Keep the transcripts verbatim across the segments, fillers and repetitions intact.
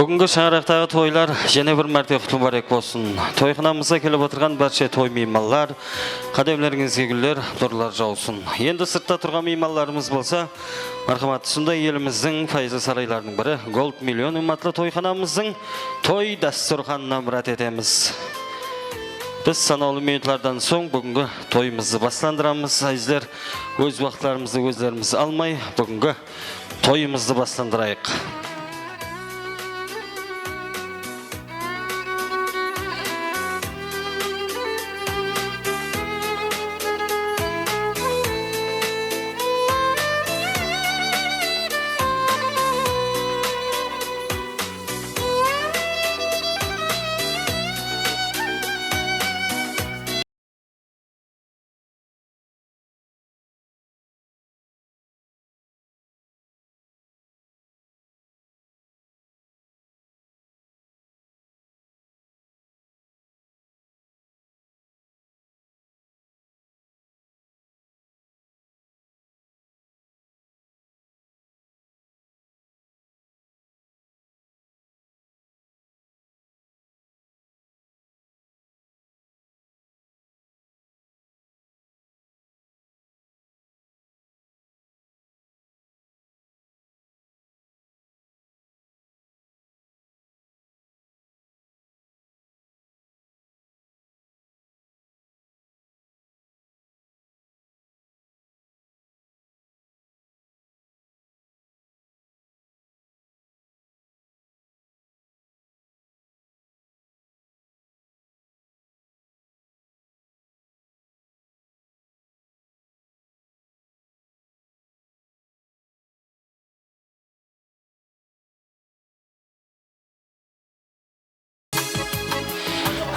Búgingi shańaraqtaǵı toylar jáne bir márte qutlı múbárek bolsın. Toyxanamızǵa kelip otırǵan bárshe toy miymanlar, qádemlerińizge gúller, nurlar jawsın. Endi sırtta turǵan miymanlarımız bolsa, márhamat, usınday elimizdiń payızlı saraylarınıń biri, Gold Millennium atlı toyxanamızdıń toy dástúrxanına mirát etemiz. Biz sanawlı minutlardan soń búgingi toyımızdı baslandıramız. Ázizler, óz waqıtlarımızdı ózlerimiz almay, búgingi toyımızdı baslandırayıq.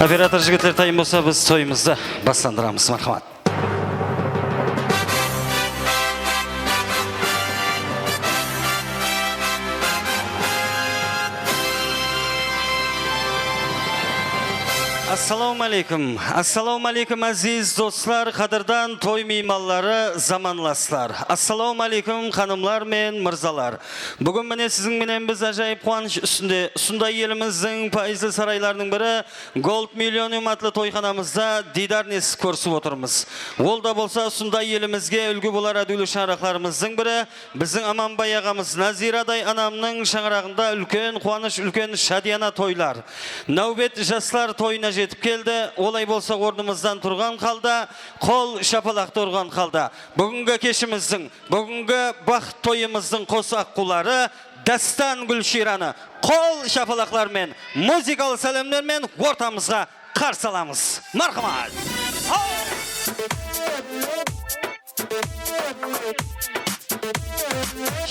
Operator jigitler tayın bolsa, biz toyımızdı baslandıramız. Marhamat. Assalawma aleykum. Assalawma aleykum, áziz doslar, qádirdan toy miymanları, zamanlaslar. Assalawma aleykum, xanımlar men mırzalar. Búgin mine siziń menen biz ájayıp quwanısh ústinde, usınday elimizdiń payızlı saraylarınıń biri Gold Millennium atlı toyxanamızda diydar nesip kórisip otırmız. Ol da bolsa usınday elimizge úlgi bolar ádiwli shańaraqlarımızdıń biri, biziń Amanbay aǵamız, Naziraday anamnıń shańaraǵında úlken quwanısh, úlken shádiyana toylar. Náwbet jaslar toyına jetip keldi. Olay bolsa, ornımızdan turǵan halda, qol shapalaqtı urǵan halda, búgingi keshimizdiń, búgingi baxıt toyımızdıń qos aqqıwları Dástan Gúlshiyranı qol shapalaqlar men, muzıkalı sálemler men ortamızǵa qarsı alamız. Marhamat!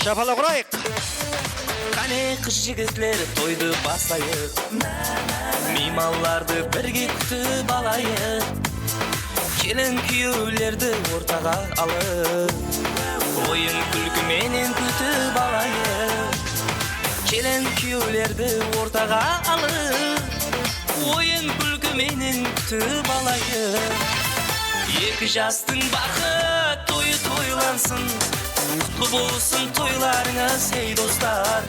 Shapalaq urayıq! Qáne, qız-jigitler, toydı baslayıq. Miymanlardı birge kútip alayıq. Kelin-kúyewlerdi ortaǵa alıp, oyın-kúlki menen kútip alayıq. Kelin-kúyewlerdi ortaǵa alıp, oyın-kúlki menen kútip alayıq. Eki jastıń baxıt toyı toylansın, qutlı bolsın toylarıńız, hey, dostlar.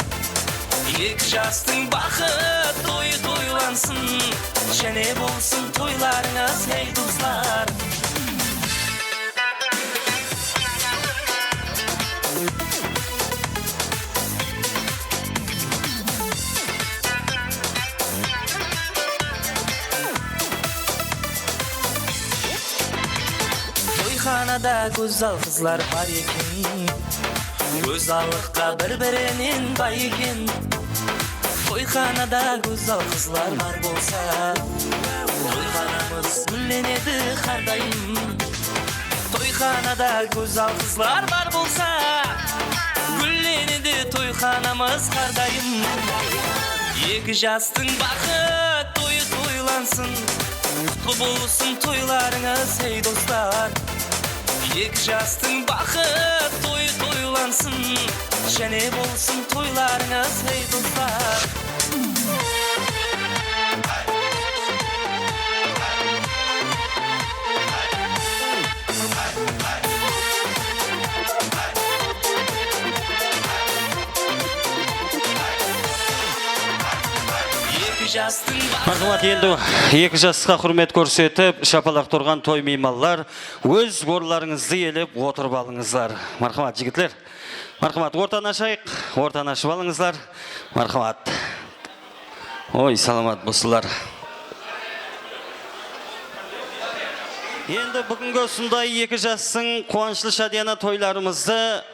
Eki jastıń baxıt toyı toylansın, jáne bolsın toylarıńız, hey, dostlar. Toyxanada gózzal qızlar bar eken, gózzallıqqa bir-birinen bay eken. Toyxanada gózzal qızlar bar bolsa, toyxanamız gúllenedi hár dayım. Toyxanada gózzal qızlar bar bolsa, gúllenedi toyxanamız hár dayım. Eki jastıń baxıt toyı toylansın, qutlı bolsın toylarıńız, hey, dostlar. Eki jastıń baxıt toyı toylansın, jáne bolsın toylarıńız, hey, dostlar. Marhamat, endi eki jasqa húrmet kórsetip, shapalaq turǵan toy miymanlar, óz orınlarıńızdı iyelep otırıp alıńızlar. Marhamat, jigitler. Marhamat, ortanı ashayıq, ortanı ashıp alıńızlar. Marhamat. Oy, salamat bolsınlar. Endi búgingi usınday eki jastıń quwanıshlı shádiyana toylarımızdı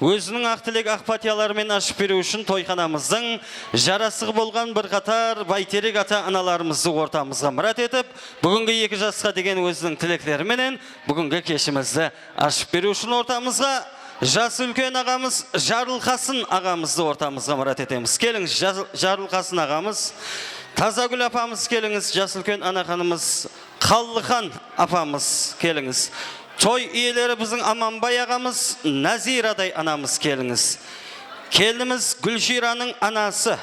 óziniń aq tilek, aq pátiyaları menen ashıp beriw ushın toyxanamızdıń jarasıǵı bolǵan bir qatar bayterek ata-analarımızdı ortamızǵa mirát etip, búgingi eki jasqa degen óziniń tilekleri menen búgingi keshimizdi ashıp beriw ushın ortamızǵa jası úlken aǵamız Jarılqasın aǵamızdı ortamızǵa mirát etemiz. Kelińiz, Jas-, Jarılqasın aǵamız, Tazagúl apamız, kelińiz, jası úlken anaxanımız Qallıxan apamız, kelińiz. Toy iyeleri biziń Amanbay aǵamız, Naziraday anamız, kelińiz. Kelinimiz Gúlshiyranıń anası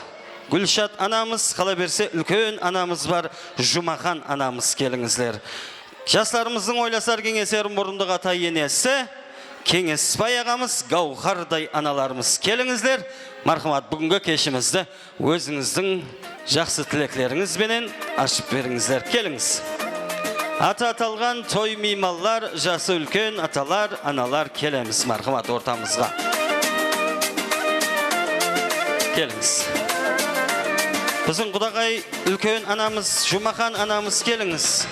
Gúlshat anamız, qala berse úlken anamız bar, Jumaxan anamız, kelińizler. Jaslarımızdıń oylasar, keńeser murındıq ata-enesi Keńesbay aǵamız, Gáwharday analarımız, kelińizler. Marhamat, búgingi keshimizdi ózińizdiń jaqsı tileklerińiz benen ashıp berińizler. Kelińiz. Atı atalǵan toy miymanlar, jası úlken atalar, analar, kelemiz, marhamat, ortamızǵa. Kelińiz. Biziń qudaǵay úlken anamız, Jumaxan anamız, kelińiz.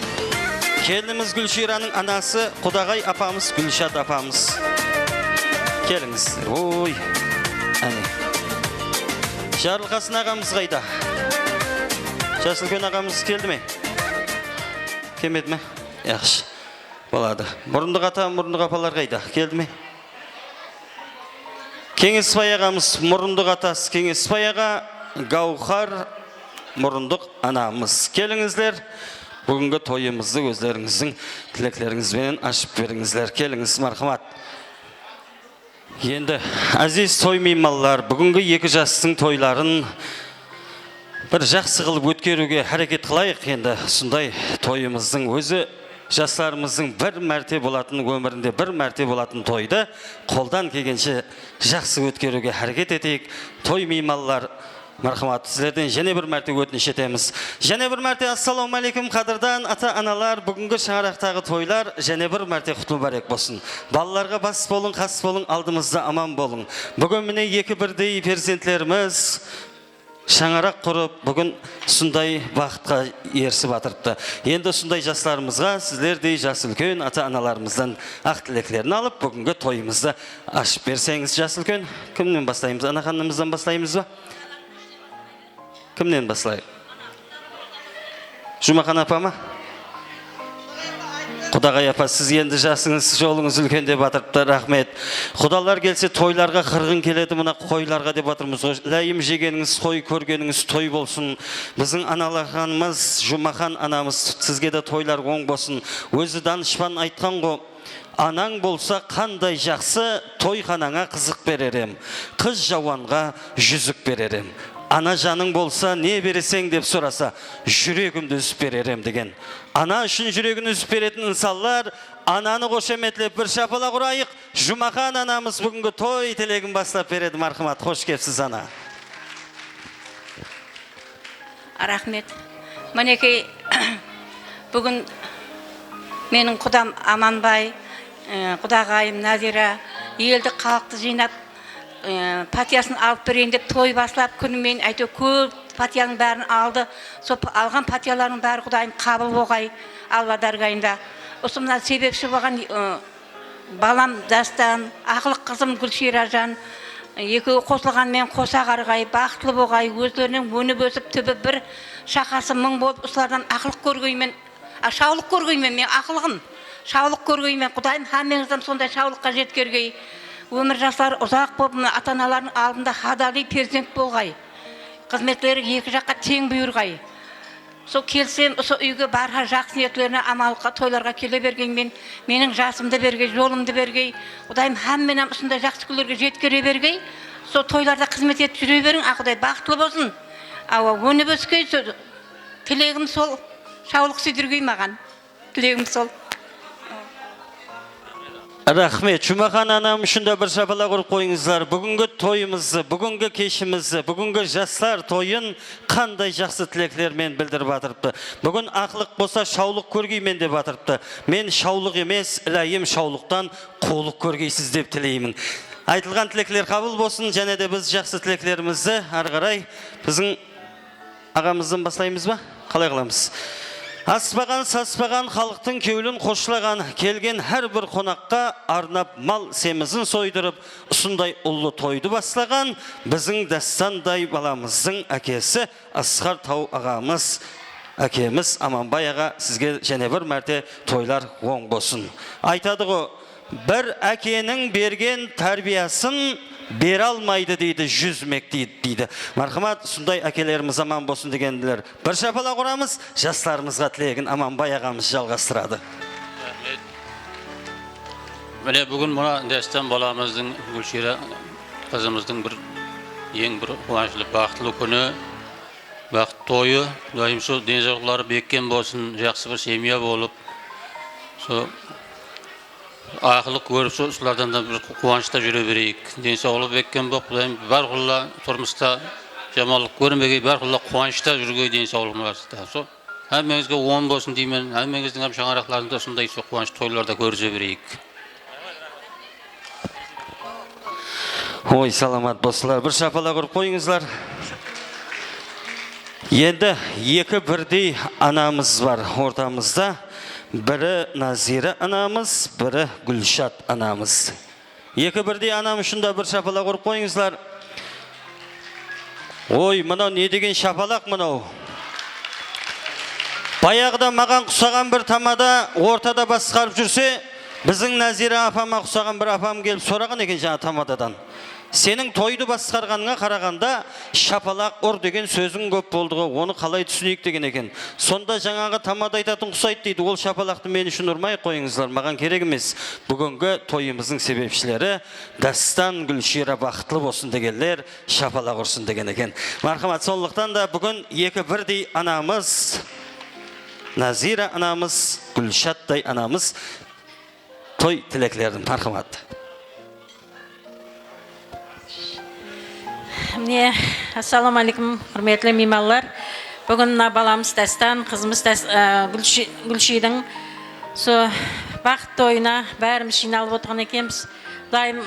Kelinimiz Gúlshiyranıń anası, qudaǵay apamız, Gúlshat apamız. Kelińiz. Oy. Áne. Jarılqasın aǵamız qayda? Jası úlken aǵamız keldi me? Kelmedi me? Yaqshı. Boladı. Murındıq ata, murındıq apalar qayda? Keldi me? Keńesbay aǵamız, murındıq atası Keńesbay aǵa, Gáwhar, murındıq anamız. Kelińizler, búgingi toyımızdı ózlerińizdiń tileklerińiz benen ashıp berińizler. Kelińiz, marhamat. Endi, áziz toy miymanlar, búgingi eki jastıń toyların bir jaqsı qılıp ótkeriwge háreket qılayıq. Endi usınday toyımızdıń ózi jaslarımızdıń bir márte bolatın, ómirinde bir márte bolatın toydı qoldan kelgenshe jaqsı ótkeriwge háreket eteyik. Toy miymanlar, marhamat, sizlerden jáne bir márte ótinish etemiz. Jáne bir márte assalawma áleykum, qádirdan ata-analar, búgingi shańaraqtaǵı toylar jáne bir márte qutlı múbárek bolsın. Balalarǵa bas bolıń, qas bolıń, aldımızda aman bolıń. Búgin mine eki birdey perzentlerimiz shańaraq qurıp, búgin usınday baxıtqa erisip atırıptı. Endi usınday jaslarımızǵa sizlerdey jası úlken ata-analarımızdan aq tileklerin alıp, búgingi toyımızdı ashıp berseńiz, jası úlken. Kimnen baslaymız? Anaxanımızdan baslaymız ba? Kimnen baslayıq? Jumaxan apa ma? Qudaǵay apa, siz endi jasıńız, jolıńız úlken dep atırıptı, raxmet. Qudalar kelse toylarǵa qırǵın keledi, mına qoylarǵa dep atırmız ǵoy. Iláyım, jegenińiz qoy, kórgenińiz toy bolsın. Biziń anaxanımız, Jumaxan anamız, sizge de toylar oń bolsın. Ózi danıshpan aytqan ǵo, Anań bolsa qanday jaqsı, toyxanańa qızıq berer em, qız jawanǵa júzik berer em. Ana janıń bolsa ne bereseń dep sorasa, júregimdi úzip berer em degen. Ana ushın júregin úzip beretin insanlar, ananı xoshametlep bir shapalaq urayıq. Jumaxan anamız búgingi toy tilegin baslap beredi. Marhamat, xosh kepsiz, ana. Raxmet. Minekey, búgin meniń qudam Amanbay, e, qudaǵayım Nazira eldi, xalıqtı jıynap, e, pátiyasın alıp bereyin dep toy baslap, kúni menen, áytewir, kóp pátiyanıń bárin aldı. Sol p-, alǵan pátiyalarınıń bári, qudayım, qabıl bolǵay Alla dárgayında. Usı mına sebepshi bolǵan, e, Balam Dástan, aqlıq qızım Gúlshiyrajan, ekewi qosılǵanınan qosa ǵarǵay, baxıtlı bolǵay, ózlerinen ónip ósip, túbi bir, shaqası mıń bolıp, usılardan aqlıq kórgeymen, a, shawlıq kórgeymen, men aqlıǵım, shawlıq kórgeymen. Qudayım hámmeńizdi sonday shawlıqqa jetkergey. Ómir jasları uzaq bolıp, mına ata-analardıń aldında hadaliy perzent bolǵay. Xızmetleri eki jaqqa teń buyırǵay. Sol kelsem, usı úyge barha jaqsı niyetlerine, amanlıqqa, toylarǵa kele bergeymen, meniń jasımdı bergey, jolımdı bergey. Qudayım hámmenam usınday jaqsı kúnlerge jetkere bergey. Sol toylarda xızmet etip júre beriń, a, Quday, baxıtlı bolsın. Awa, ónip óskey, sol, tilegim sol, shawlıq súydirgey maǵan. Tilegim sol. Raxmet. Jumaxan anam ushın da bir shapalaq urıp qoyıńızlar. Búgingi toyımızdı, búgingi keshimizdi, búgingi jaslar toyın qanday jaqsı tileklermen bildirip atırıptı. Búgin aqlıq bolsa, shawlıq kórgeymen dep atırıptı. Men shawlıq emes, ilayım, shawlıqtan quwlıq kórgeysiz dep tileymin. Aytılǵan tilekler qabıl bolsın, jáne de biz jaqsı tileklerimizdi arı qaray biziń aǵamızdan baslaymız ba? Qalay qılamız? Aspaǵan, saspaǵan, xalıqtıń kewlin xoshlaǵan, kelgen hár bir qonaqqa arnap mal semizin soydırıp, usınday ullı toydı baslaǵan biziń Dástanday balamızdıń ákesi Asqar Taw aǵamız, ákemiz Amanbay aǵa, sizge jáne bir márte toylar oń bolsın. Aytadı-ǵo, bir ákeniń bergen tárbiyasın bere almaydı deydi, júz mektep deydi. Márhamat, usınday ákelerimiz aman bolsın degenler. Bir shapalaq uramız, jaslarımızǵa tilegin Amanbay aǵamız jalǵastıradı. Raxmet. Mine, búgin mına Dástan balamızdıń, Gúlshiyra qızımızdıń bir, eń bir quwanıshlı, baxıtlı kúni, baxıt toyı. Qudayım, sol densawlıqları bekkem bolsın, jaqsı bir semya bolıp, sol aqıllıq kórip, sol usılardan da bir quwanıshta júre bereyik. Densawlıǵı bekkem bolıp, Qudayım, bárqulla turmısta jamanlıq kórmegey, bárqulla quwanıshta júrgey, densawlıǵın artında. Sol hámmeńizge oń bolsın deymen, hámmeńizdiń hám shańaraqlarında usınday sol quwanısh toylarda kórize bereyik. Oy, salamat bolsınlar. Bir shapalaq urıp qoyıńızlar. Endi eki birdey anamız bar ortamızda. Biri Nazira anamız, biri Gúlshat anamız. Eki birdey anam ushın da bir shapalaq urıp qoyıńızlar. Oy, mınaw ne degen shapalaq mınaw. Bayaǵıda maǵan qusaǵan bir tamada ortada basqarıp júrse, biziń Nazira apama qusaǵan bir apam kelip soraǵan eken jańa tamadadan. Seniń toydı basqarǵanıńa qaraǵanda, shapalaq ur degen sóziń kóp boldı ǵo, onı qalay túsineyik degen eken. Sonda jańaǵı tamada aytatın qusaydı deydi, ol shapalaqtı men ushın urmay-aq qoyıńızlar, maǵan kerek emes. Búgingi toyımızdıń sebepshileri Dástan, Gúlshiyra baxıtlı bolsın degenler shapalaq ursın degen eken. Márhamat, sonlıqtan da búgin eki birdey anamız, Nazira anamız, Gúlshattay anamız toy tileklerin, márhamat. Mine, assalawma áleykum, húrmetli miymanlar. Búgin mına balamız Dástan, qızımız Dás-, á, Gúlshi-, Gúlshiydiń so baxıt toyına bárimiz jıynalıp otırǵan ekenbiz. Qudayım,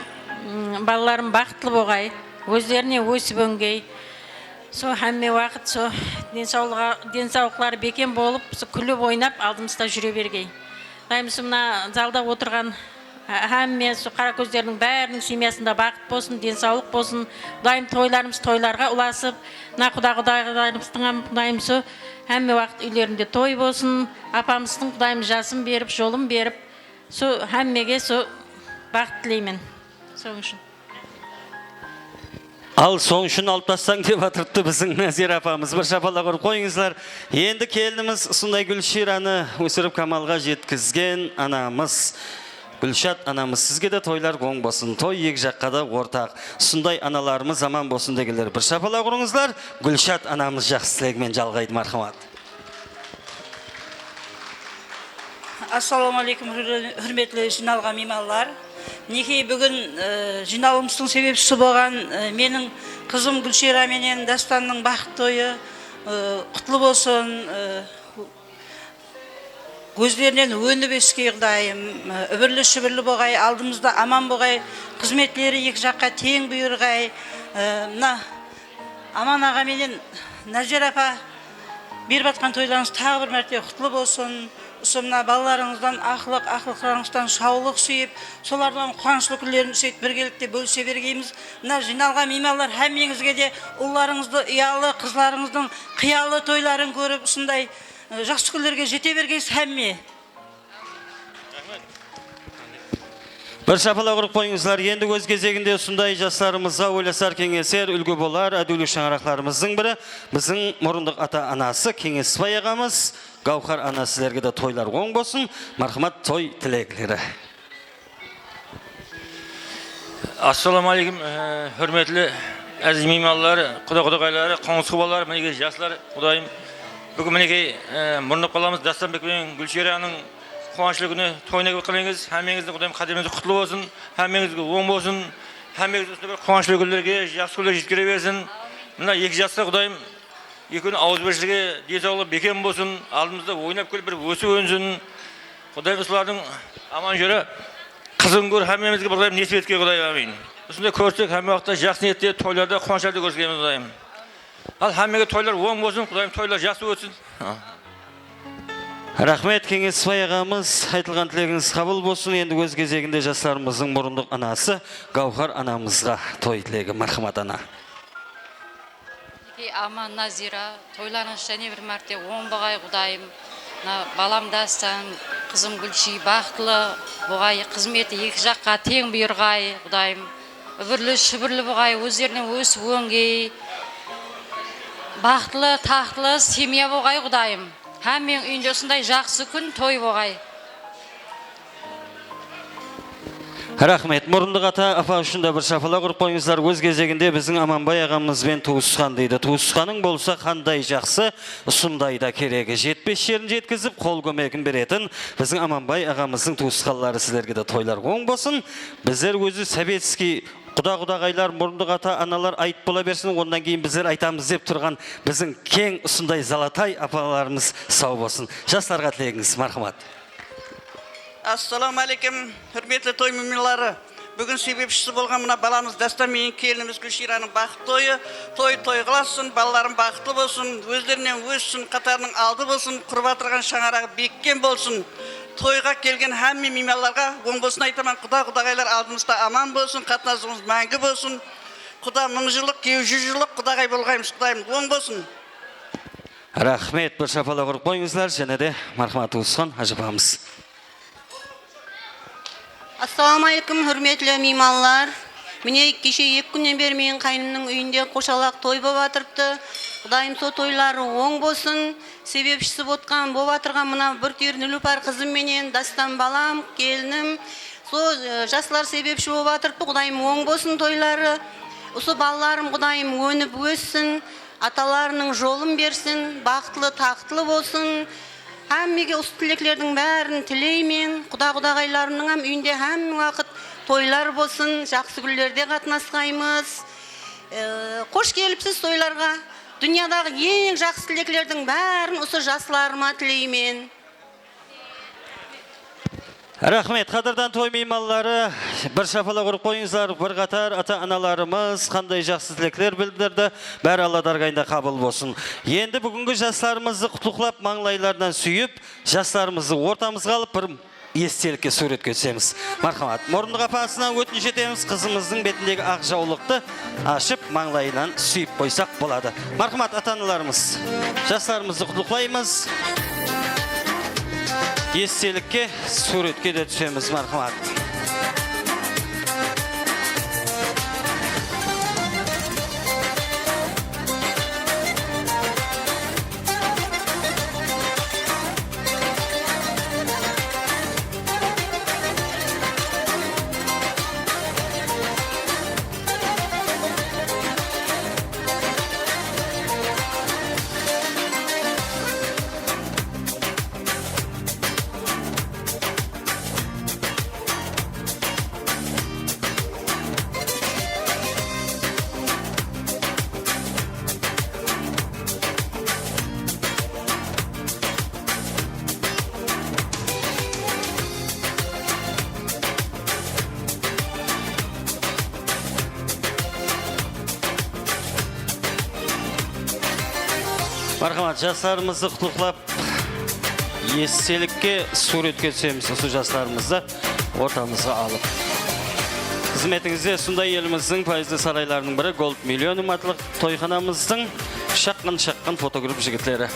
ım, balalarım baxıtlı boǵay, ózlerine ósip óngey. So hámme waqıt so densawlıǵa-, densawlıqları bekem bolıp, so kúlip oynap aldımızda júre bergey. Qudayım, so mına zalda otırǵan há-, hámme so qara kózlerdiń báriniń semyasında baxıt bolsın, densawlıq bolsın. Qudayım, toylarımız toylarǵa ulasıp, mına quda-, qudaylarımızdıń hám Qudayım so hámme waqıt úylerinde toy bolsın. Apamızdıń Qudayım jasın berip, jolın berip, so hámmege so baxıt tileymen. Sonıń ushın. Al, sonıń ushın alıp taslań dep atırıptı biziń Nazira apamız. Bir shapalaq urıp qoyıńızlar. Endi kelinimiz usınday Gúlshiyranı ósirip kamalǵa jetkizgen anamız, Gúlshat anamız, sizge de toylar oń bolsın. Toy eki jaqqa da ortaq. Usınday analarımız aman bolsın degenler. Bir shapalaq urıńızlar. Gúlshat anamız jaqsı tilegi menen jalǵaydı, márhamat. Assalawma áleykum, húrmetli jıynalǵan miymanlar. Minekey, búgin, e, jıynalımızdıń sebepshisi bolǵan, e, meniń qızım Gúlshiyra menen Dástannıń baxıt toyı, e, qutlı bolsın, e, ózlerinen ónip ósken Qudayım, e, íbirli-shíbirli boǵay, aldımızda aman boǵay, xızmetleri eki jaqqa teń buyırǵay. E, mına, Aman aǵa menen Nazira apa berip atqan toylarıńız taǵı bir márte qutlı bolsın. Usı mına balalarıńızdan aqlıq, aqlıqlarıńızdan shawlıq súyip, solardan quwanıshlı kúnlerin úseytip birgelikte bólise bergeymiz. Mına jıynalǵan miymanlar, hámmeńizge de ullarıńızdı uyalı, qızlarıńızdıń qıyalı toyların kórip, usınday, e, jaqsı kúnlerge jete bergeysiz hámme. Bir shapalaq urıp qoyıńızlar. Endi óz gezeginde usınday jaslarımızǵa oylasar, keńeser, úlgi bolar, ádiwli shańaraqlarımızdıń biri, biziń murındıq ata-anası Keńesbay aǵamız, Gáwhar ana, sizlerge de toylar oń bolsın. Márhamat, toy tilekleri. Assalawma áleykum, e, húrmetli áziz miymanlar, quda-qudaǵayları, qońsı-qubalar, minekey, jaslar, Qudayım. Búgin, minekey, e, murınıq balamız Dástanbek penen Gúlshiyranıń quwanıshlı kúni toyına kelip qáleńiz. Hámmeńizdiń Qudayım qádeminiz qutlı bolsın. Hámmeńizge oń bolsın. Hámmeńiz usınday bir quwanıshlı kúnlerge, jaqsı kúnler jetkerip bersin. Mına eki jasqa Qudayım ekewiniń awızbirshiligi, densawlıǵı bekem bolsın. Aldımızda oynap kelip bir ósip ónsin. Qudayım usılardıń aman júri, qızın kór, hámmemizge bir Qudayım nesip etken Qudayım, ámiyn. Usınday kórsek, hámme waqıtta jaqsı niyette, toylarda, quwanıshlarda kóriskemiz Qudayım. Al, hámmege toylar oń bolsın, Qudayım toylar jaqsı ótsin. Raxmet, Keńesbay aǵamız, aytılǵan tilegińiz qabıl bolsın. Endi óz gezeginde jaslarımızdıń murındıq anası Gáwhar anamızǵa toy tilegi. Marhamat, ana. Minekey, aman, Nazira, toylarıńız jáne bir márte oń boǵay, Qudayım. Mına balam Dástan, qızım Gúlshiy baxıtlı boǵay, xızmeti eki jaqqa teń buyırǵay, Qudayım. Úbirli-shúbirli boǵay, ózlerinen ósip óngey. Baxıtlı, taxtlı semya boǵay, Qudayım. Hámmeniń úyinde usınday jaqsı kún, toy boǵay. Raxmet. Murındıq ata, apa ushın da bir shapalaq urıp qoyıńızlar. Óz gezeginde biziń Amanbay aǵamız benen tuwısqan deydi. Tuwısqanıń bolsa qanday jaqsı, usınday da keregi. Jetpes jerin jetkizip, qol kómegin beretin biziń Amanbay aǵamızdıń tuwısqanları. Sizlerge de toylar oń bolsın. Bizler ózi sovetskiy quda-qudaǵaylar, murındıq ata-analar aytıp bola bersin, onnan keyin bizler aytamız dep turǵan biziń keń usınday zalatay apalarımız saw bolsın. Jaslarǵa tilegińiz, marhamat. Assalawma áleykum, húrmetli toy miymanları. Búgin sebepshisi bolǵan mına balamız Dástan menen kelinimiz Gúlshiyranıń baxıtlı toyı. Toy toy qılasın, balalarım baxıtlı bolsın, ózlerinen óssin, qatarınıń aldı bolsın, qurıp atırǵan shańaraǵı bekkem bolsın. Toyǵa kelgen hámme miymanlarǵa oń bolsın aytaman, quda-qudaǵaylar aldımızda aman bolsın, qatnasıwımız máńgi bolsın. Quda mıń jıllıq, kewil júz jıllıq qudaǵay bolǵaymız, Qudayım, oń bolsın. Raxmet, bir shapalaq urıp qoyıńızlar, jáne de marhamat tuwısqan ájapamız. Assalawma áleykum, húrmetli miymanlar. Mine, keshe eki kúnnen beri meniń qáyinimniń úyinde qoshalaq toy bolıp atırıptı. Qudayım, sol toyları oń bolsın. Sebepshisi botqan, bolıp atırǵan mına bir túyir Nilupar qızım menen Dástan balam, kelinim, sol, e, jaslar sebepshi bolıp atırıptı. Qudayım, oń bolsın toyları. Usı balalarım, Qudayım, ónip óssin. Atalarınıń jolın bersin, baxıtlı, taxtlı bolsın. Hámmege usı tileklerdiń bárin tileymen. Quda-qudaǵaylarımnıń hám úyinde hámme waqıt toylar bolsın, jaqsı kúnlerde qatnasqaymız. E, xosh kelipsiz toylarǵa. Dúnyadaǵı eń jaqsı tileklerdiń bárin usı jaslarıma tileymen. Raxmet, qádirdan toy miymanları, bir shapalaq urıp qoyıńızlar, bir qatar ata-analarımız qanday jaqsı tilekler bildirdi, bári Alla dárgayında qabıl bolsın. Endi búgingi jaslarımızdı qutlıqlap, mańlaylarınan súyip, jaslarımızdı ortamızǵa alıp, bir estelikke súwretke túsemiz. Marhamat, murındıq apasınan ótinish etemiz, qızımızdıń betindegi aq jawlıqtı ashıp, mańlayınan súyip qoysaq boladı. Marhamat, ata-analarımız, jaslarımızdı qutlıqlaymız. Estelikke súwretke de túsemiz, marhamat. Marhamat, jaslarımızdı qutlıqlap, estelikke súwretke túsemiz usı jaslarımızdı ortamızǵa alıp. Xızmetińizde usınday elimizdiń payızlı saraylarınıń biri Gold Millennium atlı toyxanamızdıń shaqqan-shaqqan fotogrup jigitleri.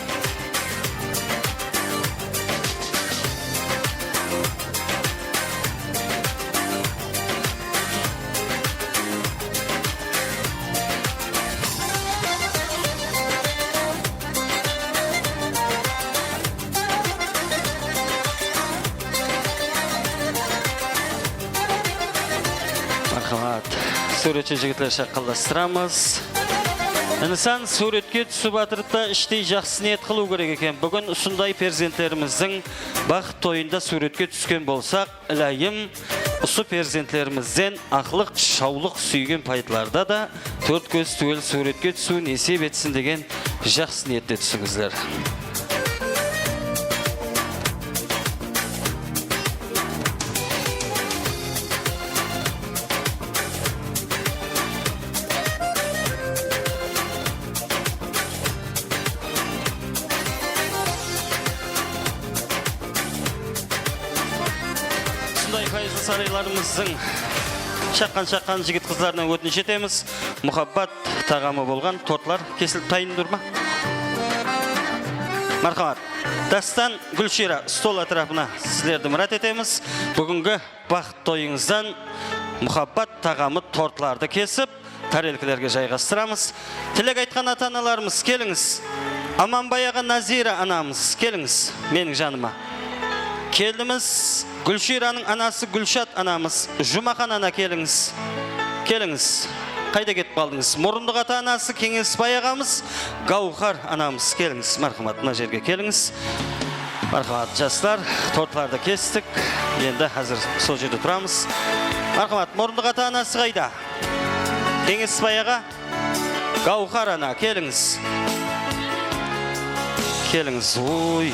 Marhamat. Súwretshi jigitler shaqqanlastıramız. Insan súwretke túsip atırıp ta ishtey jaqsı niyet qılıw kerek eken. Búgin usınday perzentlerimizdiń baxıt toyında súwretke túsken bolsaq, ilayım, usı perzentlerimizden aqlıq, shawlıq súygen payıtlarda da tórt kóz túwel súwretke túsiw nesiyp etsin degen jaqsı niyette túsińizler. Usınday payızlı saraylarımızdıń shaqqan-shaqqan jigit-qızlarınan ótinish etemiz. Muhabbat taǵamı bolǵan tortlar kesilip tayın tur ma? Marhamat. Dástan, Gúlshira, stol átirapına sizlerdi mirát etemiz. Búgingi baxıt toyıńızdan muhabbat taǵamı tortlardı kesip, tárelkelerge jayǵastıramız. Tilek aytqan ata-analarımız, kelińiz. Amanbay aǵa, Nazira anamız, kelińiz meniń janıma. Kelinimiz Gúlshiranıń anası Gúlshat anamız, Jumaxan ana, kelińiz. Kelińiz. Qayda ketip qaldıńız? Murındıq ata-anası Keńesbay aǵamız, Gáwhar anamız, kelińiz. Marhamat, mına jerge kelińiz. Marhamat, jaslar, tortlardı kestik. Endi házir sol jerde turamız. Marhamat, murındıq ata-anası qayda? Keńesbay aǵa, Gáwhar ana, kelińiz. Kelińiz, oy.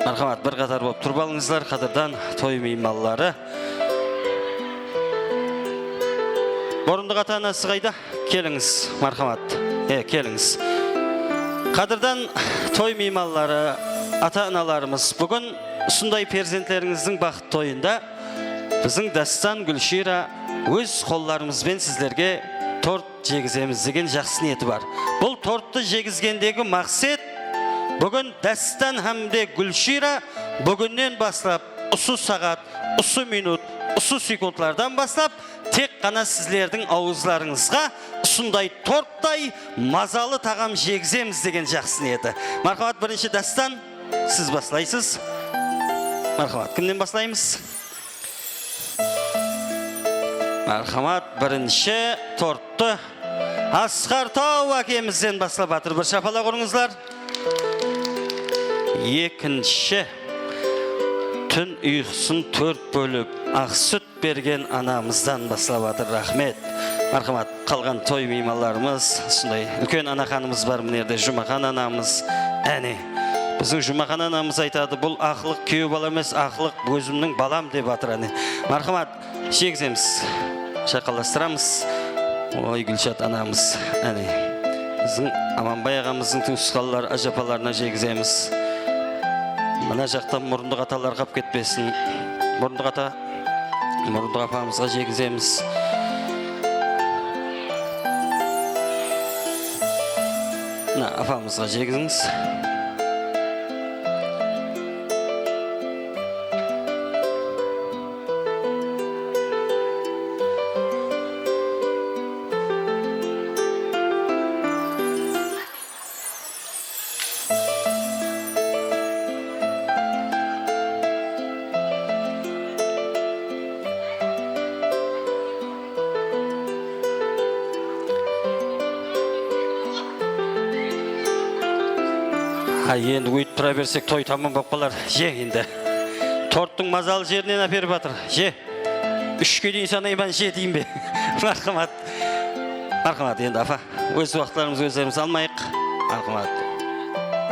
Marhamat, bir qatar bolıp turıp alıńızlar, qádirdan toy miymanları. Murındıq ata-anası qayda? Kelińiz, marhamat. E, kelińiz. Qádirdan toy miymanları, ata-analarımız, búgin usınday perzentlerińizdiń baxıt toyında biziń Dástan Gúlshira óz qollarımız benen sizlerge tort jegizemiz degen jaqsı niyeti bar. Bul torttı jegizgendegi maqset, búgin Dástan hám de Gúlshira búginnen baslap, usı saǵat, usı minut, usı sekundlardan baslap tek ǵana sizlerdiń awızlarıńızǵa usınday torttay mazalı taǵam jegizemiz degen jaqsı niyeti. Marhamat, birinshi Dástan, siz baslaysız. Marhamat, kimnen baslaymız? Marhamat, birinshi torttı Asqar Taw ákemizden baslap atır. Bir shapalaq urıńızlar. Ekinshi, tún uyqısın tórt bólip, aq sút bergen anamızdan baslap atır. Raxmet. Marhamat, qalǵan toy miymanlarımız, usınday úlken anaxanımız bar, mına jerde Jumaxan anamız. Áne, biziń Jumaxan anamız aytadı, bul aqlıq kúyew bala emes, aqlıq ózimniń balam, dep atır, áne. Marhamat, jegizemiz, shayqallastıramız. Oy, Gúlshat anamız, áne, biziń Amanbay aǵamızdıń tuwısqanları, ájapalarına jegizemiz. Mına jaqtan murındıq atalar qap ketpesin. Murındıq ata, murındıq apamızǵa jegizemiz. Mına, apamızǵa jegizińiz. Ha, endi óytip tura bersek, toy tamam bolıp qalar. Je endi. Torttıń mazalı jerinen áperip atır. Je. Úshke deyin sanayman, je deyin be? Marhamat. Marhamat, endi, apa, óz waqıtlarımızdı ózlerimiz almayıq. Marhamat.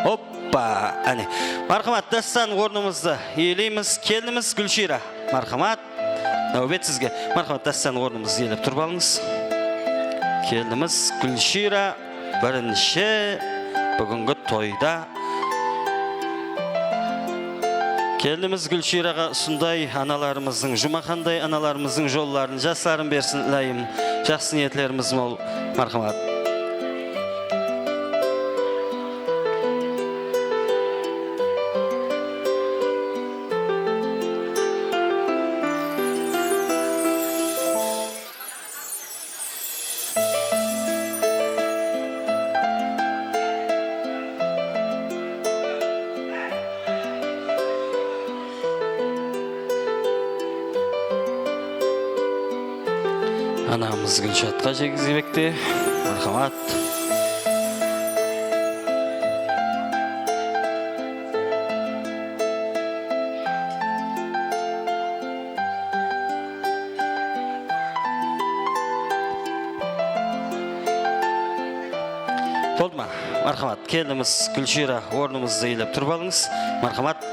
Hoppa, áne. Marhamat, Dástan, ornımızdı iyeleymiz. Kelinimiz Gúlshira. Marhamat. Náwbet sizge. Marhamat, Dástan, ornımızdı iyelep turıp alıńız. Kelinimiz Gúlshira birinshi búgingi toyda Kelinimiz Gúlshiraǵa usınday analarımızdıń, Jumaxanday analarımızdıń jolların, jasların bersin, ilayım. Jaqsı niyetlerimiz mol. Marhamat. Anamız Gúlshatqa jegizbekte. Marhamat. Boldı ma? Marhamat. Kelinimiz Gúlshiyra, ornıńızdı iyelep turıp alıńız. Marhamat.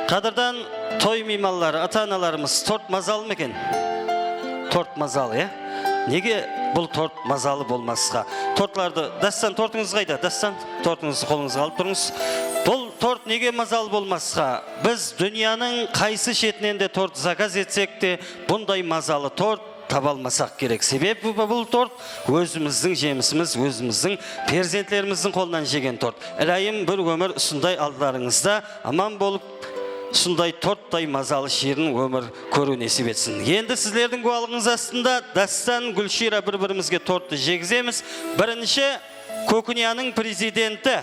Qádirdan toy miymanları, ata-analarımız, tort mazalı ma eken? Tort mazalı, ya? Nege bul tort mazalı bolmasqa? Tortlardı, Dástan, tortıńız qayda? Dástan, tortıńızdı qolıńızǵa alıp turıńız. Bul tort nege mazalı bolmasqa? Biz dúnyanıń qaysı shetinen de tort zakaz etsek te, bunday mazalı tort taba almasaq kerek. Sebebi bu, bul tort ózimizdiń jemisimiz, ózimizdiń perzentlerimizdiń qolınan jegen tort. Ilayım bir ómir usınday aldılarıńızda aman bolıp, usınday torttay mazalı shiyrin ómir kóriw nesip etsin. Endi sizlerdiń gúwalıǵıńız astında Dástan, Gúlshiyra bir-birimizge torttı jegizemiz. Birinshi Kókniyanıń prezidenti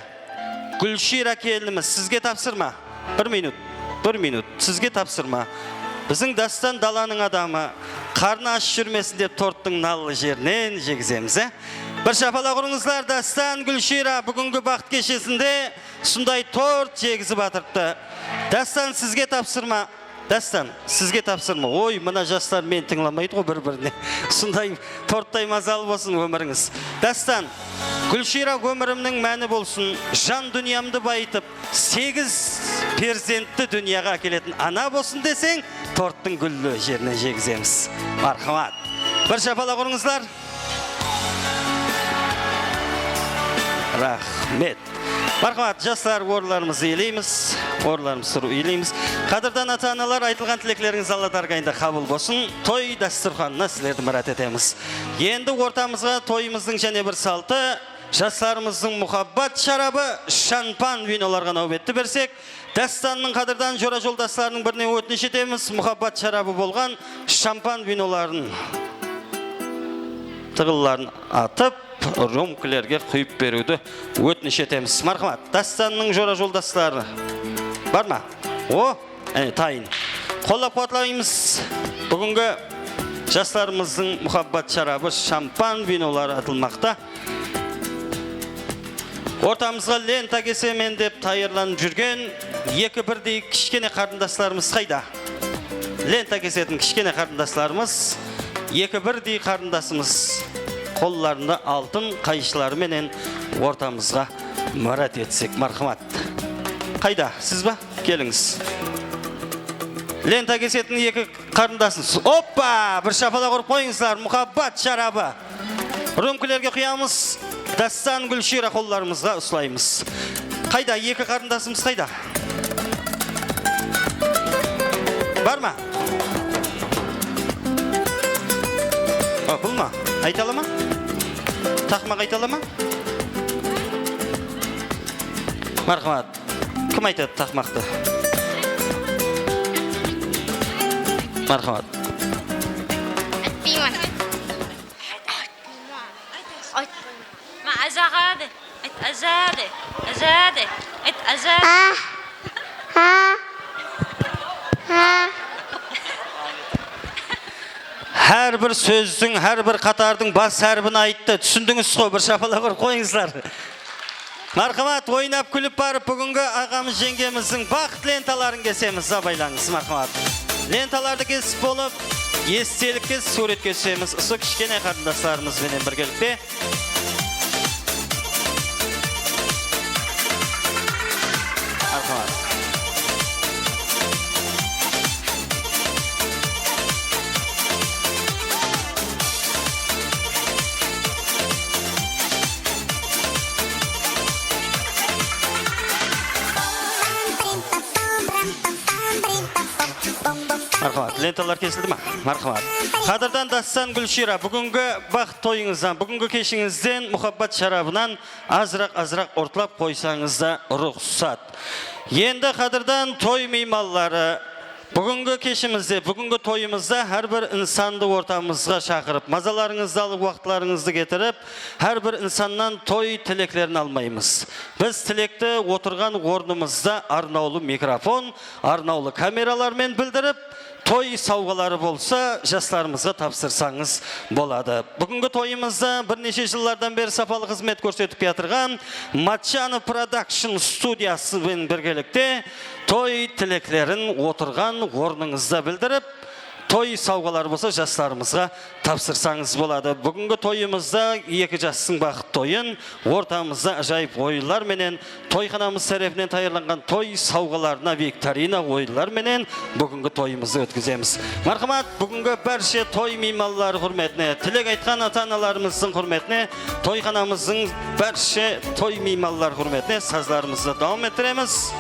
Gúlshiyra kelinimiz, sizge tapsırma. Bir minut, bir minut, sizge tapsırma. Biziń Dástan dalanıń adamı, qarnı ash júrmesin dep torttıń nallı jerinen jegizemiz, e? Bir shapalaq urıńızlar, Dástan, Gúlshiyra, búgingi baxıt keshesinde usınday tort jegizip atırıptı. Dástan, sizge tapsırma. Dástan, sizge tapsırma. Oy, mına jaslar meni tıńlamaydı ǵo bir-birine. Usınday torttay mazalı bolsın ómirińiz. Dástan, Gúlshiyra ómirimniń máni bolsın, jan dúnyamdı bayıtıp, segiz perzentti dúnyaǵa ákeletin ana bolsın deseń, torttıń gúlli jerinen jegizemiz. Marhamat. Bir shapalaq urıńızlar. Raxmet. Marhamat, jaslar, orınlarımızdı iyeleymiz. Orınlarımızdı turıp iyeleymiz. Qádirdan ata-analar, aytılǵan tileklerińiz Alla dárgayında qabıl bolsın. Toy dástúrxanına sizlerdi mirát etemiz. Endi ortamızǵa toyımızdıń jáne bir saltı, jaslarımızdıń muhabbat sharabı, shampan vinolarǵa náwbetti bersek, Dástannıń qádirdan jora-joldaslarınıń birine ótinish etemiz, muhabbat sharabı bolǵan shampan vinoların tıǵılların atıp, rumkalerge quyıp beriwdi ótinish etemiz. Marhamat, Dástannıń jora-joldasları bar ma? O, áne, tayın. Qollap-quwatlaymız. Búgingi jaslarımızdıń muhabbat sharabı, shampan vinoları atılmaqta. Ortamızǵa lenta kesemen dep tayarlanıp júrgen eki birdey kishkene qarındaslarımız qayda? Lenta kesetin kishkene qarındaslarımız, eki birdey qarındasımız qollarında altın qayıshları menen ortamızǵa mirát etsek, marhamat. Qayda? Siz ba? Kelińiz. Lenta kesetin eki qarındasımız. Oppa! Bir shapalaq urıp qoyıńızlar. Muhabbat sharabı. Rumkalerge quyamız, Dástan, Gúlshiyra qollarımızǵa uslaymız. Qayda, eki qarındasımız qayda? Bar ma? A, bul ma? Ayta ala ma? Taqmaq ayta ala ma? Marhamat. Kim aytadı taqmaqtı? Marhamat. Aytpayman. Ayt. Ma, ajaǵa de. Ayt, aja de. Aja de. Ayt, aja. Hár bir sózdiń, hár bir qatardıń bas hárpin ayttı. Túsindińiz ǵo, bir shapalaq urıp qoyıńızlar. Marhamat, oynap-kúlip barıp, búgingi aǵamız-jeńgemizdiń baxıt lentaların kesemiz, abaylańız, marhamat. Lentalardı kesip bolıp, estelikke súwretke túsemiz usı kishkene qarındaslarımız benen birgelikte. Marhamat. Marhamat, lentalar kesildi ma? Marhamat. Qádirdan Dástan, Gúlshiyra, búgingi baxıt toyıńızdan, búgingi keshińizden muhabbat sharabınan azıraq-azıraq urtlap qoysańız da ruxsat. Endi qádirdan toy miymanları, Búgingi keshimizde, búgingi toyımızda hár bir insandı ortamızǵa shaqırıp, mazalarıńızdı alıp, waqıtlarıńızdı ketirip, hár bir insannan toy tileklerin almaymız. Biz tilekti otırǵan ornımızda arnawlı mikrofon, arnawlı kameralar menen bildirip, toy sawǵaları bolsa jaslarımızǵa tapsırsańız boladı. Búgingi toyımızda bir neshe jıllardan beri sapalı xızmet kórsetip kiyatırǵan Matchanov Production studiyası menen birgelikte toy tileklerin otırǵan ornıńızda bildirip, toy sawǵaları bolsa jaslarımızǵa tapsırsańız boladı. Búgingi toyımızda eki jastıń baxıt toyın ortamızda ájayıp oyınlar menen, toyxanamız tárepinen tayarlanǵan toy sawǵalarına viktorina oyınlar menen búgingi toyımızdı ótkizemiz. Marhamat, búgingi bárshe toy miymanları húrmetine, tilek aytqan ata-analarımızdıń húrmetine, toyxanamızdıń bárshe toy miymanları húrmetine sazlarımızdı dawam ettiremiz.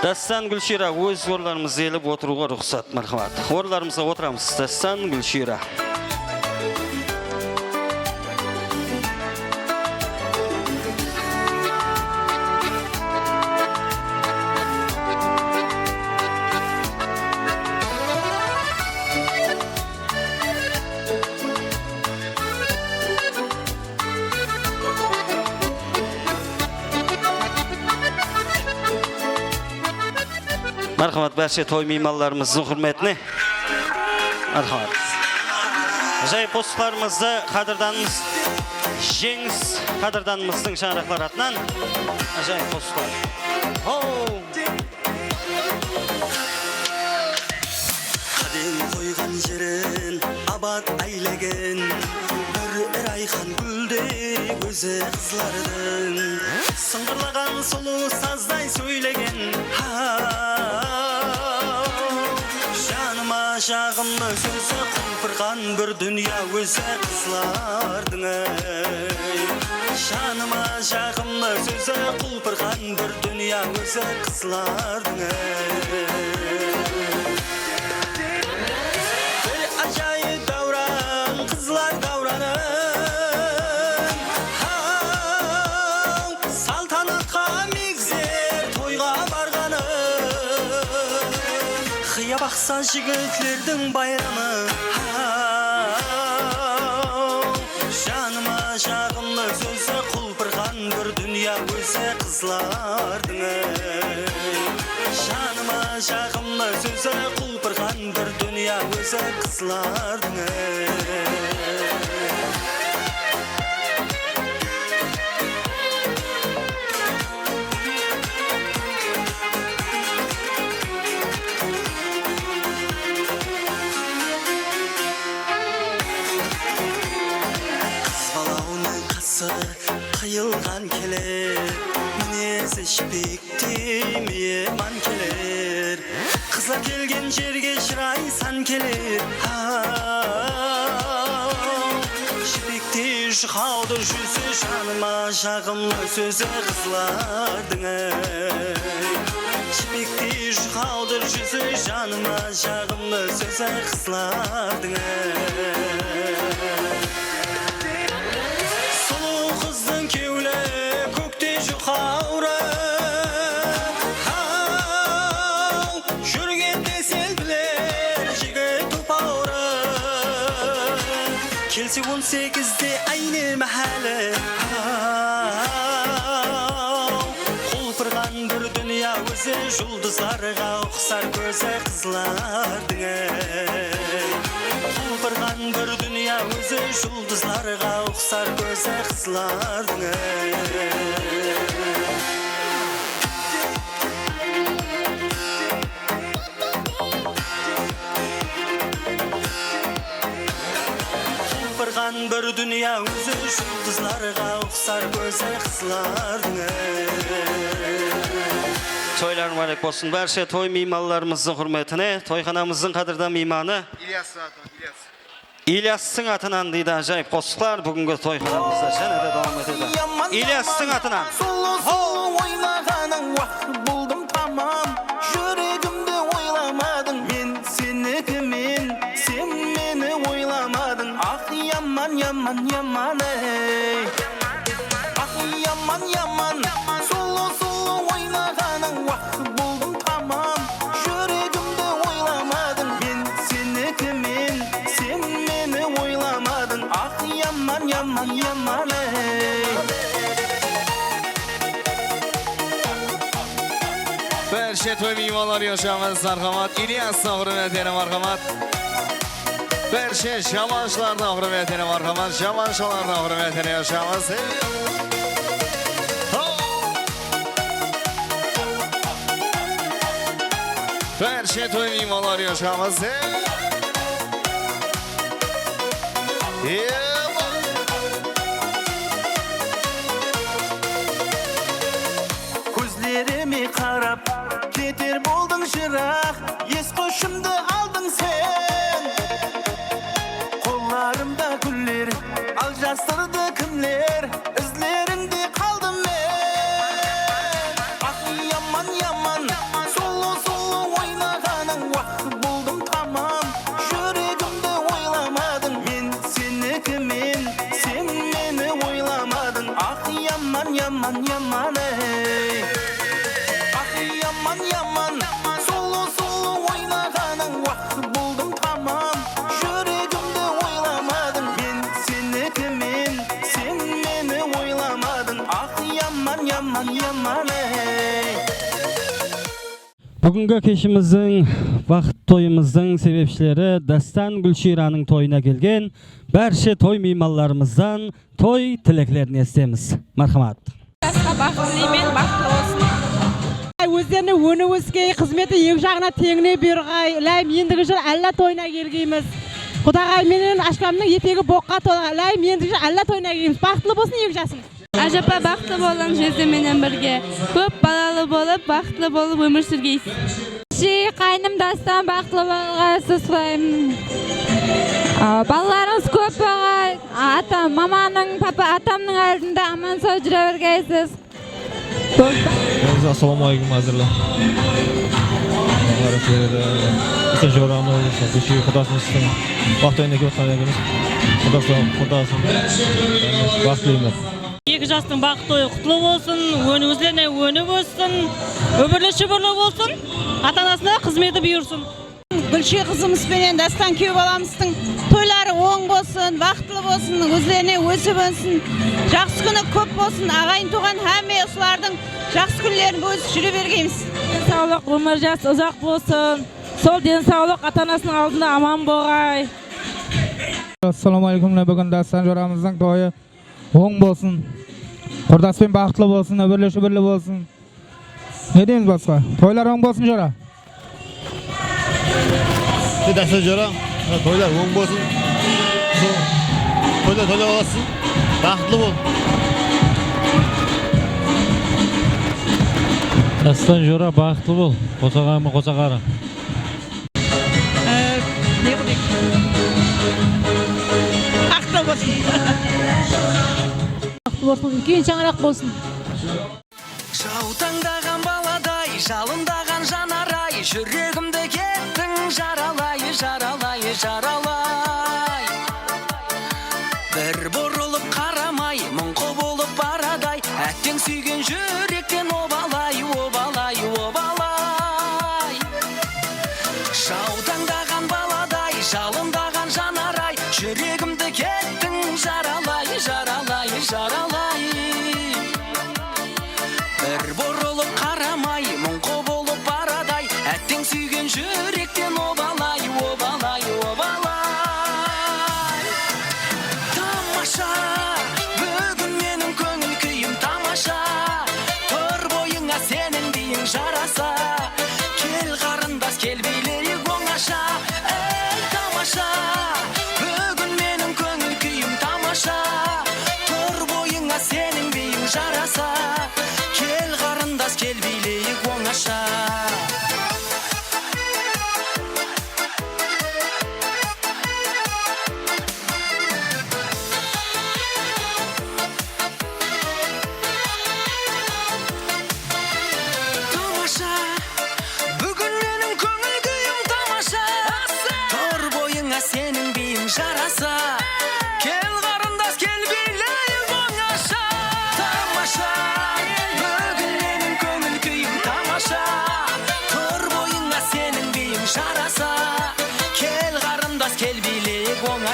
Dástan, Gúlshiyra, óz orınlarımızdı iyelep otırıwǵa ruxsat, marhamat. Orınlarımızǵa otıramız. Dástan, Gúlshiyra. Marhamat, bárshe toy miymanlarımızdıń húrmetine. Marhamat. Ájayıp qosıqlarımızdı qádirdanımız Jeńis qádirdanımızdıń shańaraqları atınan ájayıp qosıqlar. Ho! Qádem qoyǵan jerin abat áylegen, bir rayxan gúldey ózi qızlardıń. Sıńǵırlaǵan sulıw sazday sóylegen, ha, janıma jaǵımlı sózi qulpırǵan bir dúnya ózi qızlardıń, ey. Janıma jaǵımlı sózi qulpırǵan bir dúnya ózi qızlardıń, ey. Bir ájayıp dáwran, qızlar dáwranı. Haw, saltanatqa megzer toyǵa barǵanı. Qıya baqsa jigitlerdiń bayramı. Haw, janıma jaǵımlı sózi qulpırǵan bir dúnya ózi qızlardıń, ey. Janıma jaǵımlı sózi qulpırǵan bir dúnya ózi qızlardıń, ey. Qız balawnıń qası qıyılǵan keler, minezi jipektey miyman keler. Qızlar kelgen jerge shıray san keler. Haw, jipektey juqawdı júzi, janıma jaǵımlı sózi qızlardıń, ey. Jipektey juqawdı júzi, janıma jaǵımlı sózi qızlardıń, ey. Sulıw qızdıń kewli kóktey juqawrı. Haw, júrgende selpiler jigit tupawrı. Kelse on segizde áyne máháli. Haw, qulpırǵan bir dúnya ózi, juldızlarǵa uqsar kózi qızlardıń, ey. Qulpırǵan bir dúnya ózi, juldızlarǵa uqsar kózi qızlardıń, ey. Qulpırǵan bir dúnya ózi, juldızlarǵa uqsar kózi qızlardıń, ey. Toylar múbárek bolsın. Bárshe toy miymanlarımızdıń húrmetine, toyxanamızdıń qádirdan miymanı. İlyas atı, İlyas. İlyastıń atınan deydi, ájayıp qosıqlar búgingi toyxanamızda jáne de dawam etedi. Yaman, İlyastıń yaman atınan. Sulıw, sulıw oynaǵanıń waqıt boldım tamam. Yaman, ey. Ah, yaman, yaman, sulıw, sulıw oynaǵanıń, wah, boldım tamam. Júregimdi oylamadıń, men senikimen, sen meni oylamadıń. Ah, yaman, yaman, yaman, ey. Bárshe toy miymanları yashamız, marhamat. Ilyasqa húrmetine marhamat. Bárshe jamanshılardı húrmetine marhamat, jamanshılardı húrmetine yashamız. Bárshe toy miymanları yashamız. Kózlerime qarap, keter boldıń jıraq, es-húshimdi aldıń sen. Qollarımda gúller, al jasırdı kimler, izlerińde qaldım men. Ah, yaman, yaman, sulıw, sulıw oynaǵanıń, wah, boldım tamam. Júregimdi oylamadıń, men senikimen, sen meni oylamadıń. Ah, yaman, yaman, yaman, ey. Ah, yaman, yaman, sulıw, sulıw oynaǵanıń, wah, boldım tamam. Júregimdi oylamadıń, men senikimen, sen meni oylamadıń. Ah, yaman, yaman, yaman, ey. Búgingi keshimizdiń baxıtlı toyımızdıń sebepshileri Dástan Gúlshiyranıń toyına kelgen bárshe toy miymanlarımızdan toy tileklerin esitemiz. Marhamat. Jasqa baxıt tileymen, baxıtlı bolsın. Ózlerine óni óskey, xızmeti eki jaǵına teńine buyırǵay, ilayım endigi jıl Alla toyına kelgeymiz. Qudaǵay menen ashkamnıń etegi boqqa tolǵay, ilayım endigi jıl Alla toyına kelgeymiz. Baxıtlı bolsın eki jasıńız. Ájapa, baxıtlı bolıń, jezde menen birge. Kóp balalı bolıp, baxıtlı bolıp ómir súrgeysiz. Kishi qáynim Dástan, baxıtlı bolǵaysız, Sulayım. A, balalarıńız kóp bolǵay. Ata, mamanıń, papa, atamnıń aldında aman-saw júre bergeysiz. Boldı. Assalawma aleykum, házirler. Bizdiń joramız, Gúlshiyra qudasımızdıń baxıt toyına kelip atqan ekeniz. Qudası, qudası. Baxıt tileymen. Eki jastıń baxıt toyı qutlı bolsın, óni ózlerine óni óssin, úmirli-shúbirli bolsın, ata-anasına xızmeti buyırsın. Gúlshe qızımız benen Dástan kúyew balamızdıń toyları oń bolsın, baxıtlı bolsın, ózlerine ósip ónsin, jaqsı kúni kóp bolsın, aǵayin-tuwǵan hámme usılardıń jaqsı kúnlerin bólip júre bergeymiz. Densawlıq, ómir jas uzaq bolsın, sol densawlıq ata-anasınıń aldında aman bolǵay. Assalawma aleykum, búgin Dástan joramızdıń toyı oń bolsın. Qurdas penen baxıtlı bolsın, úmirli-shúbirli bolsın. Ne deymiz basqa? Toylar oń bolsın, jora. Dástan jora, toylar oń bolsın. Toylar toylar olasın. Baxıtlı bol. Dástan jora, baxıtlı bol. Qosaǵarıń, qosaǵarıń. Ee, ne qılayıq? Baxıtlı bolsın. Baxıtlı bolsın, úlken shańaraq bolsın. Jaw tańdaǵan baladay, jalındaǵan janar-ay, júregimdi kettiń jaralay, jaralay, jaralay. Bir burılıp qaramay, muńqı bolıp baraday, átteń súygen júrekten obalay, obalay, obalay. Jaw tańdaǵan baladay, jalındaǵan janar-ay, júregimdi kettiń jaralay, jaralay, jaralay. Bir burılıp qaramay, muńqı bolıp baraday, átteń súygen júrekten obalay, obalay, obalay. Tamasha, búgin meniń kóńil kúyim tamasha. Tur boyıńa seniń biyiń jarasa. Kel, qarındas, kel, biyleyik ońasha. Ey, tamasha, búgin meniń kóńil kúyim tamasha. Tur boyıńa seniń biyiń jarasa. Kel, qarındas, kel, biyleyik ońasha.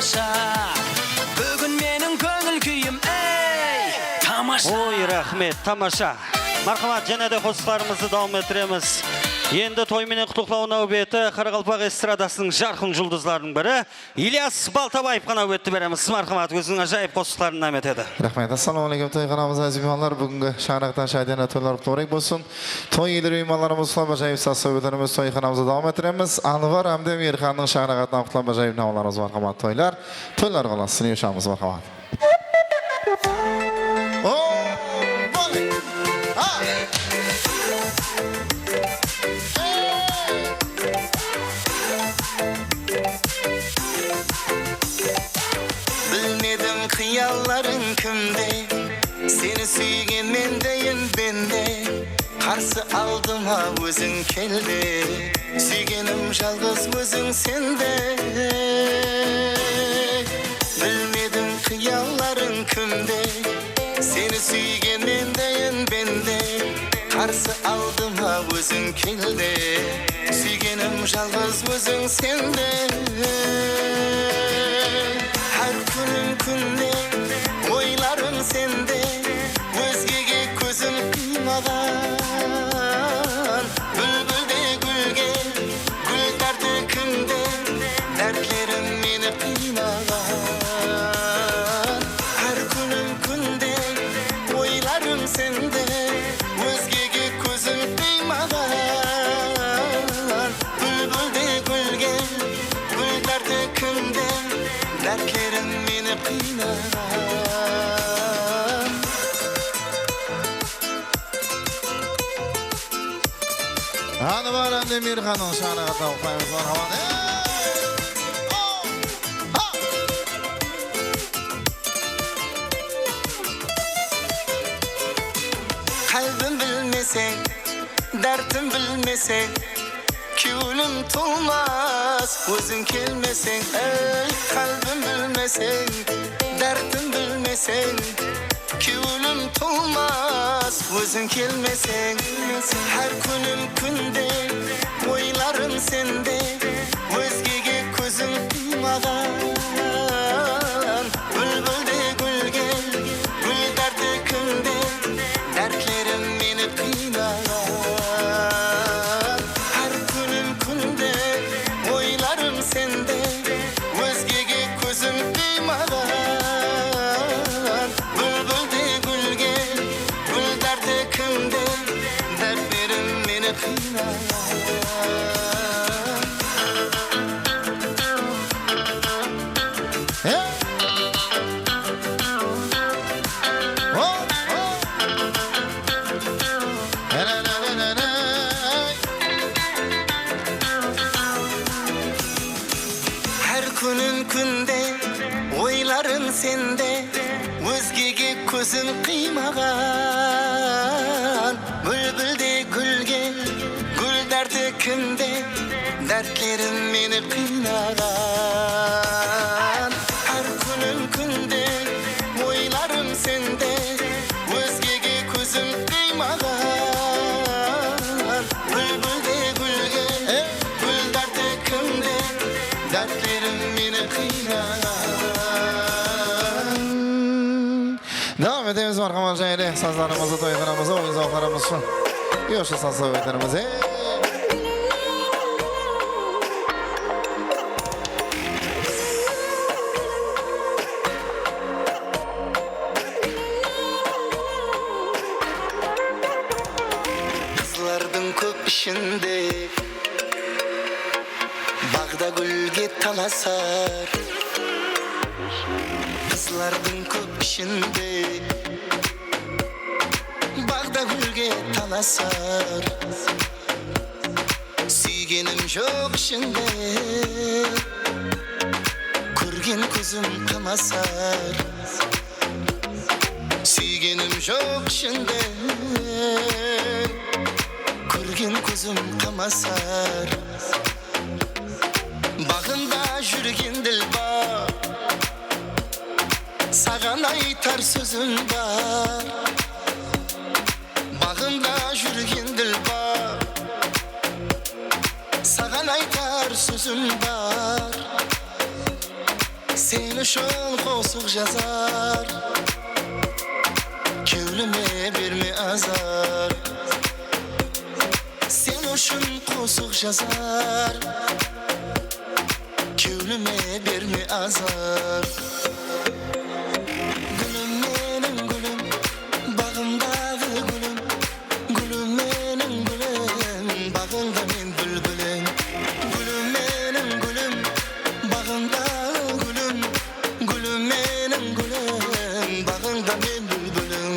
Búgin meniń kóńil kúyim, ey, tamasha. Oy, raxmet, tamasha. Marhamat, jáne de qosıqlarımızdı dawam ettiremiz. Endi toy menen qutlıqlaw náwbeti qaraqalpaq estradasınıń jarqın juldızlarınıń biri Ilyas Baltabaevqa náwbetti beremiz. Marhamat, óziniń ájayıp qosıqların inam etedi. Raxmet. Assalawma áleykum, toyxanamız, áziz miymanlar. Búgingi shańaraqtan shádiyana toylar qutlı bolsın. Toy iyeli miymanlarımız qutlap, ájayıp saz-sáwbetlerimiz toyxanamızda dawam ettiremiz. Anvar hámde Miyirxannıń shańaraǵı atına qutlap, ájayıp nawalarımız marhamat toylar. Toylar qalansın, yoshamiz marhamat. O, bole! Ha! Bilmedim qıyallarıń kimde, seni súygen mendeyin bende. Qarsı aldıma óziń kel de, súygenim jalǵız óziń sen de. Bilmedim qıyallarıń kimde, seni súygen mendeyin bende. Qarsı aldıma óziń kel de, súygenim jalǵız óziń sen de. Hár kúnim kúnde, oylarım sende, ózgege kózim qıymaǵan. Búlbildey gúlge gúl dárti kimde, dártlerim meni qıynaǵan. Hár kúnim kúnde, oylarım sende, ózgege kózim qıymaǵan. Búlbildey gúlge gúl dárti kimde, dártlerim meni qıynaǵan. Anvar hámde Miyirxannıń shańaraǵı atına qutlap, marhamat. Ey! O! Ha! Qálbim bilmeseń, dártim bilmeseń, kewlim tolmas, óziń kelmeseń. Ey, qálbim bilmeseń, dártim bilmeseń, kewlim tolmas, óziń kelmeseń. Hár kúnim kúnde, oylarım sende, ózgege kózim qıymaǵan. Búlbildey gúlge gúl dárti kimde, dártlerim meni qıynaǵan. Hár kúnim kúnde, oylarım sende, ózgege kózim qıymaǵan. Búlbildey gúlge gúl dárti kimde, dártlerim meni qıynaǵan. He? Ho, ho. Ene, ene, ene, ene. Hár kúnim kúnde, oylarım sende, ózgege kózim qıymaǵan. Búlbildey gúlge gúl dárti kimde, dártlerim meni qıynaǵan. Hár kúnim kúnde, oylarım sende, ózgege kózim qıymaǵan. Búlbildey gúlge gúl dárti kimde, dártlerim meni qıynaǵan. Dawam etemiz, marhamat, jáne de sazlarımızdı, toyxanamızda oyın-zawıqlarımız ushın yoshı saz-sáwbetlerimiz. Ey! Qızlardıń kóp ishinde baǵda gúlge talasar. Qızlardıń kóp ishinde baǵda gúlge talasar. Súygenim joq ishinde kórgen kózim qamasar. Súygenim joq ishinde kórgen kózim qamasar. Baǵımda júrgen dilbar, saǵan aytar sózim bar. Baǵımda júrgen dilbar, saǵan aytar sózim bar. Sen ushın qosıq jazar, kewlime berme azar. Sen ushın qosıq jazar, kewlime berme azar. Gúlim meniń gúlim, baǵımdaǵı gúlim. Gúlim meniń gúlim, baǵıńda men búlbilim. Gúlim meniń gúlim, baǵıńda gúlim. Gúlim meniń gúlim, baǵıńda men búlbilim.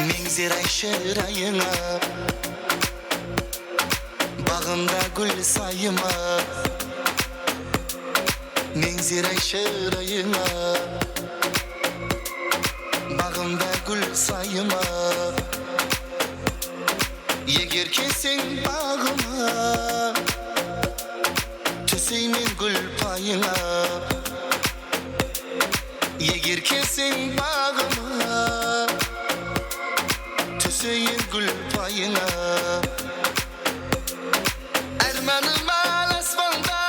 Meńzeray shırayıńa, baǵımda gúl sayıma. Meńzeray shırayıńa, baǵımda gúl sayıma. Eger kelseń baǵıma, túseymen gúl payıńa. Eger kelseń baǵıma, túseyin gúl payıńa. Ármanım al aspanda,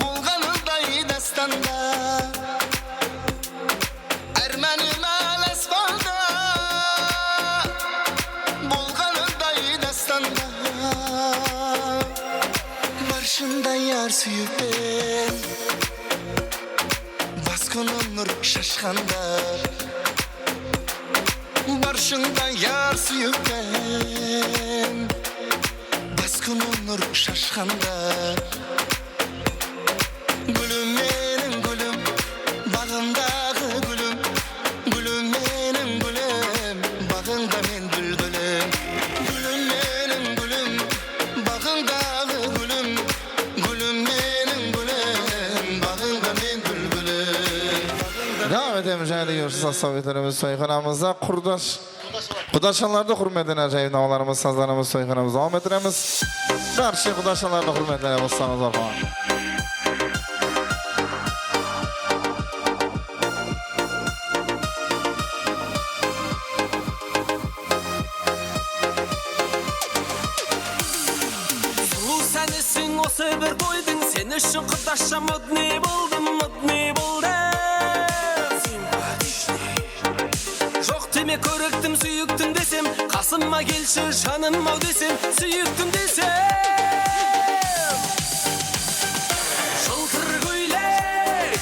bolǵanınday dástanda. Ármanım al aspanda, bolǵanınday dástanda. Barshında yar súyikpen, bas kúnim nur shashqanda. Barshında yar súyikpen, bas kúnim nur shashqanda. Gúlim meniń gúlim, baǵımdaǵı gúlim. Gúlim meniń gúlim, baǵıńda men búlbilim. Gúlim meniń gúlim, baǵıńdaǵı gúlim. Gúlim meniń gúlim, baǵıńda men búlbilim. Dawam etemiz jáne de, sovet toyxanamızda qurdash Qudashanlardı húrmetine ájayıp nawalarımız, sazlarımız, toyxanamızdı dawam ettiremiz. Bárshe qudashanlardı húrmetine qossańız, marhamat. Sulıw sánesiń usı bir toydıń, sen ushın qudasham modnıy boldım, modnıy boldım. Joq deme kóriktim, súyiktim desem, qasıma kelshi, janım-aw desem, súyiktim desem. Jıltır kóylek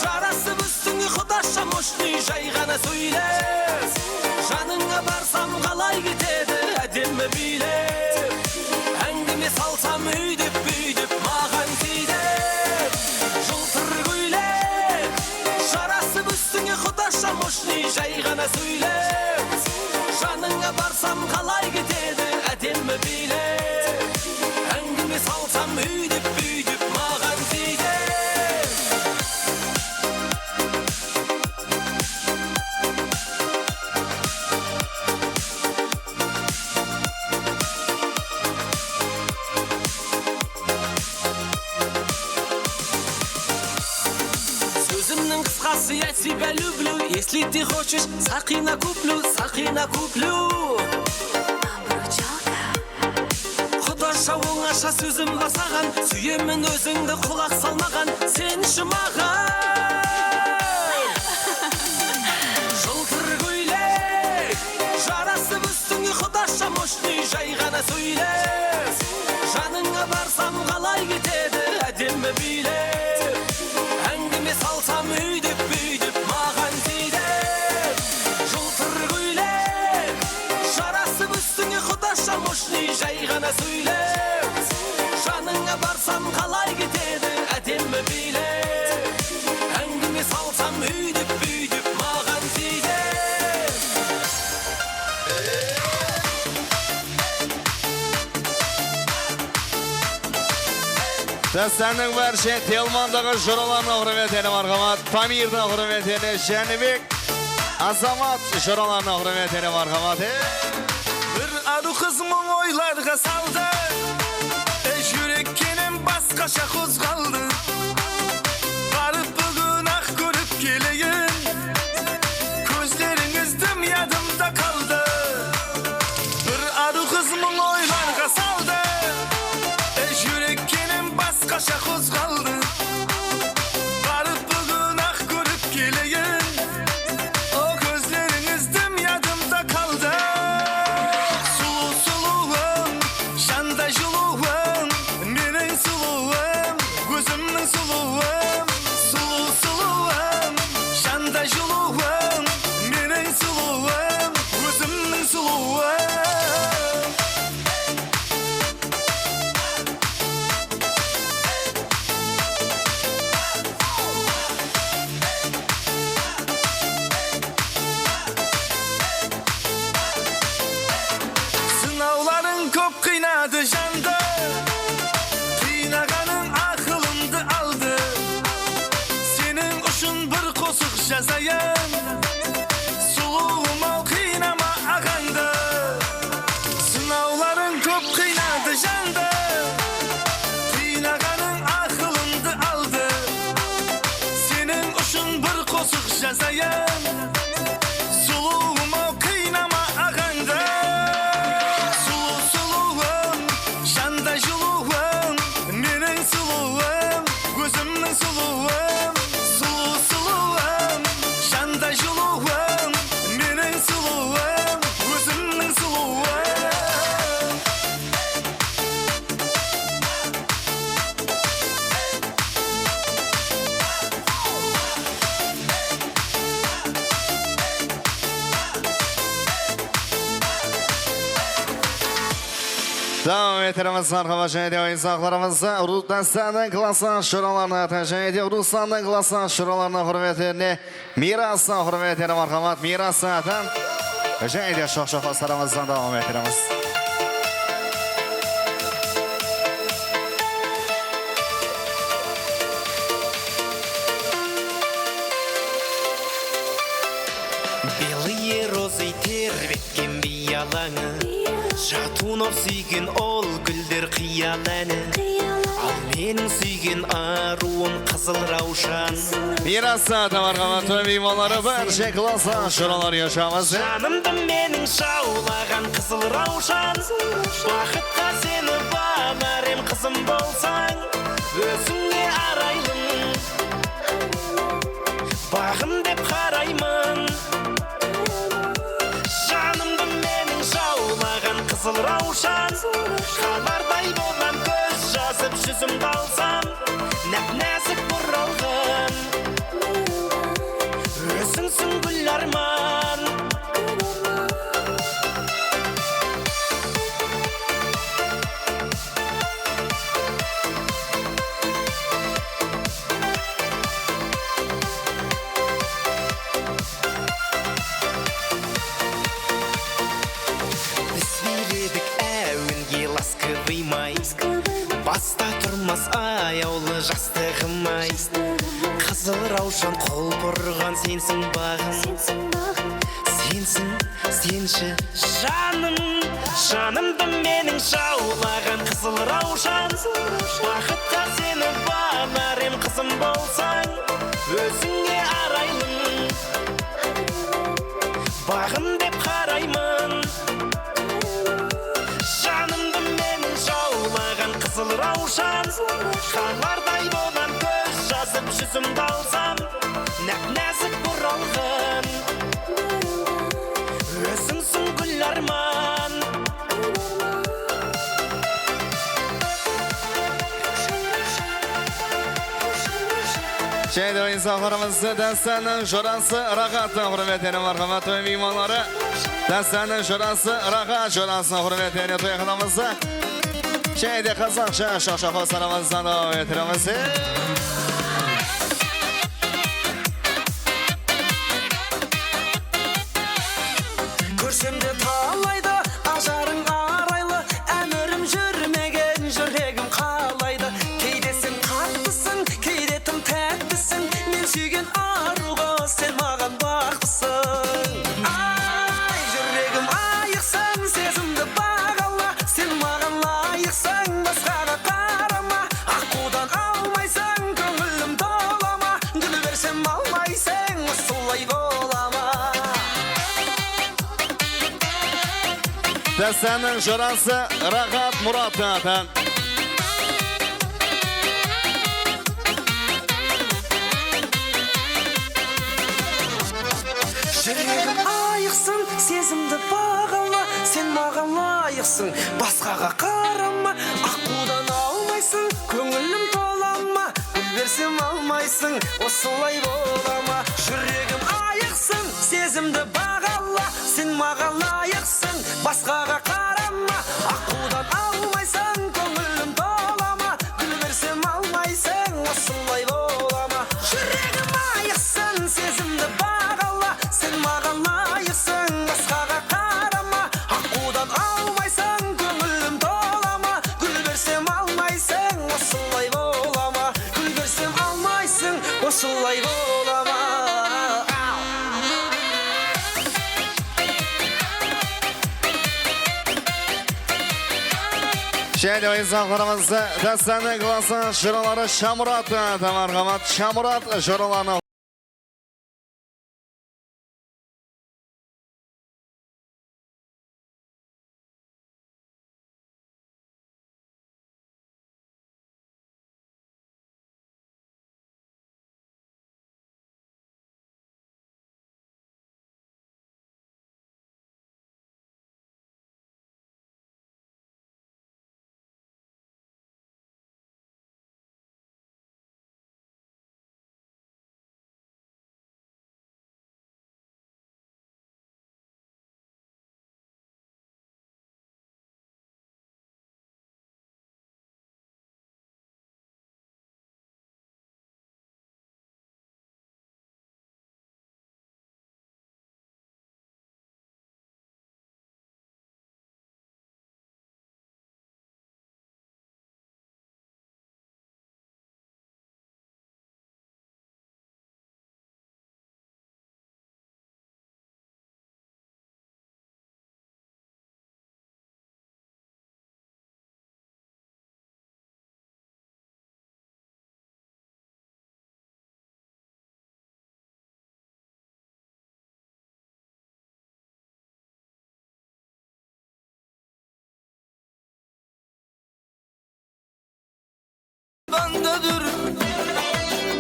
jarasıp ústińe, qudasham, oshnıy jay ǵana sóylep. Janıńa barsam, qalay ketedi ádemmi biylep? Áńgime salsam, úydep-búydep maǵan tiy dep. Jıltır kóylek jarasıp ústińe, qudasham, oshnıy jay ǵana sóylep. Janıńa barsam, qalay ketedi ádemmi biylep? Áńgime salsam, úydep-búydep maǵan tiy dep. Sózimniń qısqası, я тебя люблю, если ты хочешь, Сақина куплю, Сақина куплю. Qudasha, ońasha sózim bar saǵan, súyemen ózińdi, qulaq salmaǵan, senshi maǵan. Jıltır kóylek jarasıp ústińe, qudasha, moshnıy jay ǵana sóylep. Janıńa barsam, qalay ketedi ádemmi biylep? Áńgime salsam, úydep-búydep maǵan tiy dep. Jıltır kóylek jarasıp ústińe, qudasha, moshnıy jay ǵana sóylep. Janıńa barsam, qalay ketedi ádemmi biylep? Áńgime salsam, úydep-búydep maǵan tiy dep. Dástanıń bárshe Telmandaǵı joralarına húrmetine, marhamat. Pamirdiń húrmetine, Jánibek, Azamat joralarına húrmetine, marhamat. E, bir Arıw qız mıń oylarǵa saldı. Ey, júrek kenem basqasha qozǵaldı. Barıp búgin-aq kórip keleyin. Kózlerińiz dım yadımda qaldı. Bir arıw qız mıń oylarǵa saldı. Ey, júrek kenem basqasha qozǵaldı. Barıp búgin-aq kórip keleyin. O kózlerińiz dım yadımda qaldı. Sulıw sulıwım, janday jılıwım, meniń sulıwım, ózimniń sulıwım. Sulıw sulıwım, janday jılıwım, meniń sulıwım, ózimniń sulıwım. Sınawlarıń kóp qıynadı jandı. Qıynaǵanıń aqılımdı aldı. Seniń ushın bir qosıq jazayın. Sulıwım-aw, qıynama aǵańdı. Sınawlarıń kóp qıynadı jandı. Qıynaǵanıń aqılımdı aldı. Seniń ushın bir qosıq jazayın. Sulıwım-aw, qıynama aǵańdı. Sulıw sulıwım, janday jılıwım, meniń sulıwım, ózimniń sulıwım. Sulıw sulıwım, janday jılıwım, meniń sulıwım, ózimniń sulıwım. Dawam ettiremiz, marhamat, jáne de oyın saqlarımızda Rustandıń klasslıq joralarına, jáne de Rustandıń klasslıq joralarına, húrmetlerine Miyrastıń húrmetine marhamat, Miyrastı atan. Jáne de shoq-shoq ıslarımızdan dawam ettiremiz. Belые rozı terbetken biyalańı, Jatunov súygen ol gúlder qıyal áni. Al meniń súygen arıwım Qızıl Rawshan. Miyrastıń ata marhamat, toy miymanları, bárshe klasslıq joralar yashamız. Janımdı meniń jawlaǵan Qızıl Rawshan. Baxıtqa seni balar em qızım bolsań. Ózińe araylım, baǵım dep qarayman. Janımdı meniń jawlaǵan Qızıl Rawshan. Qalarday bolam kóz jazıp júzimdi alsam. Náp-názik buralǵan ózińsiń gúl árman. Biz biyledik áwenge láskeviy may. Basta turmas ayawlı jastıǵım-ay. Qızıl Rawshan qol burǵan sensiń baǵım. Sensiń, senshi. Janım, janımdı meniń jawlaǵan Qızıl Rawshan. Baxıtqa seni balar em qızım bolsań. Ózińe araylım, baǵım dep qarayman. Janımdı meniń jawlaǵan Qızıl Rawshan. Qarlarday bolam kóz jazıp júzimdi alsam. Náp-názik buralǵan ózińsiń gúl árman. Jáne de oyın saqlarımızda Dástannıń jorası Raxattıń húrmetine marhamat, toy miymanları. Dástannıń jorası Raxat jorasınıń húrmetine toy qılamız. Jáne de qazaqsha shoq-shoq qosıqlarımızdan dawam ettiremiz. Kórsem de talaydı, ajarıń araylı, ámirim júrmegen júregim qalaydı. Keyde sen qattısıń, keyde tım táttisiń, men súygen arıwǵa sen maǵan baqtısıń. Ay, júregim ayıqsań, sezimdi Dástanıń jorası Raxat Murat atan. Júregim ayıqsın, sezimdi baǵala, sen maǵan layıqsıń, basqaǵa qarama, aqquwdan awmaysıń, kóńilim tolama, gúl bersem almaysıń, osılay bolama? Júregim ayıqsın, sezimdi baǵala, sen maǵan layıqsıń, basqaǵa qarama, aqquwdan awmaysıń, kóńilim tolama, gúl bersem almaysıń, osılay bolama? Júregim ayıqsın, sezimdi baǵala, sen maǵan layıqsıń, basqaǵa qarama, aqquwdan awmaysıń, kóńilim tolama, gúl bersem almaysıń, osılay bolama? Gúl bersem almaysıń, osılay bolama? Jáne oyın saqlarımızda dástanıń klasın joraları Shamurat, marhamat, Shamurat joralarına. Bandadır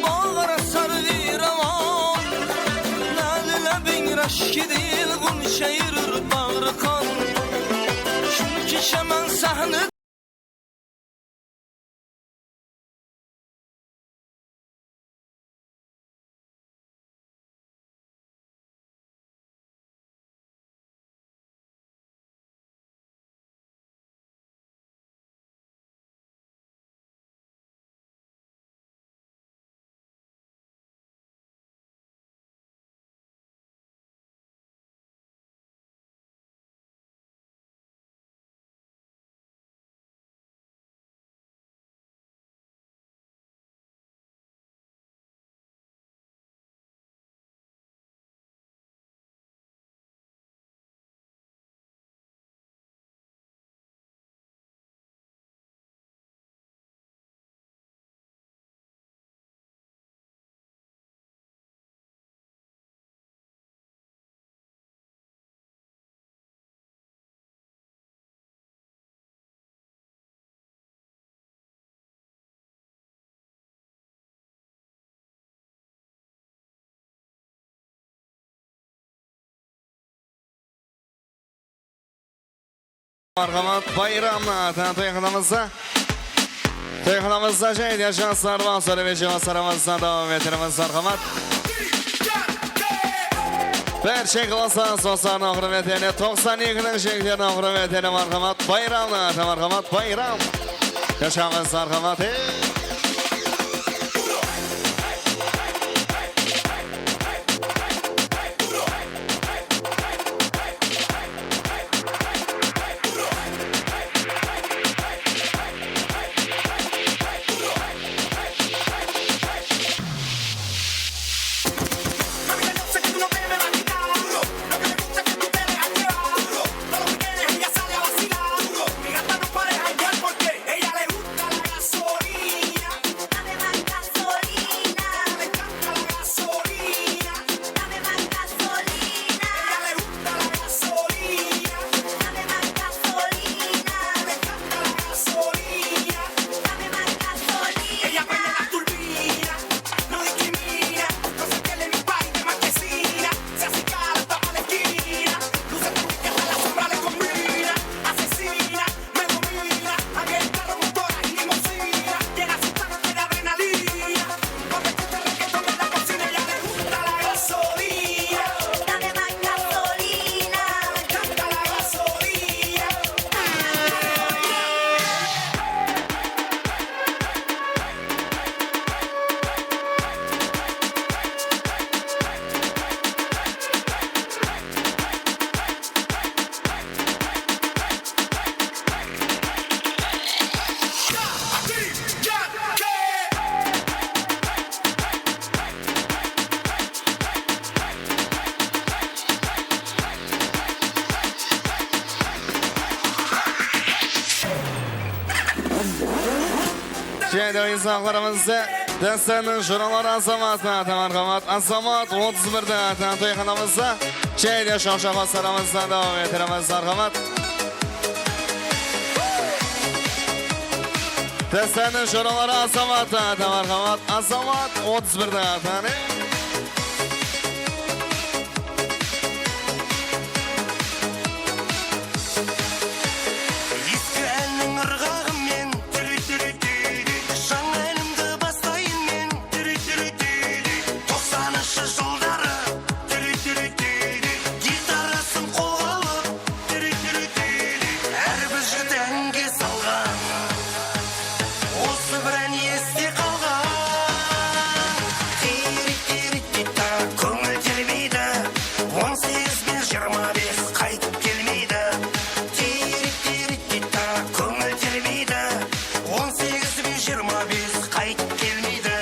bağıra sarı bir aman, nalila biń rash kedil ǵunsha erir baǵrı qan. Çünki shaman sahnı Marhamat, bayramnı tanıtayıq toyxanamızda. Toyxanamızda jáne de jaslar bar, sonıń menen baslarımızda dawam etemiz, marhamat. Bárshe klasın doslarına húrmetine, toqsan ekiniń jigitlerine húrmetine, marhamat, bayramnı, marhamat, bayram. Jashańız, marhamat, ey! Jáne de oyınsaqlarımızda Dástannıń joraları Azamat, ata marhamat, Azamat, otız birde atan toyxanamızda. Jáne de shaqshaq baslarımızdan dawam etiremiz, marhamat. Dástannıń joraları Azamat, ata marhamat, Azamat, otız birde atan. Eski ánniń ırǵaǵı men, jańa ánimdi baslayın men, toqsanınshı jıldarı, gitarasın qolǵa alıp, hár bir jigit ánge salǵan. Usı bir án este qalǵan. Tiyrik-tiyrik-tiyta, kóńil telbeydi. On segiz benen jigirma bes qaytıp kelmeydi. Tiyrik-tiyrik-tiyta, kóńil telbeydi. On segiz benen jigirma bes qaytıp kelmeydi.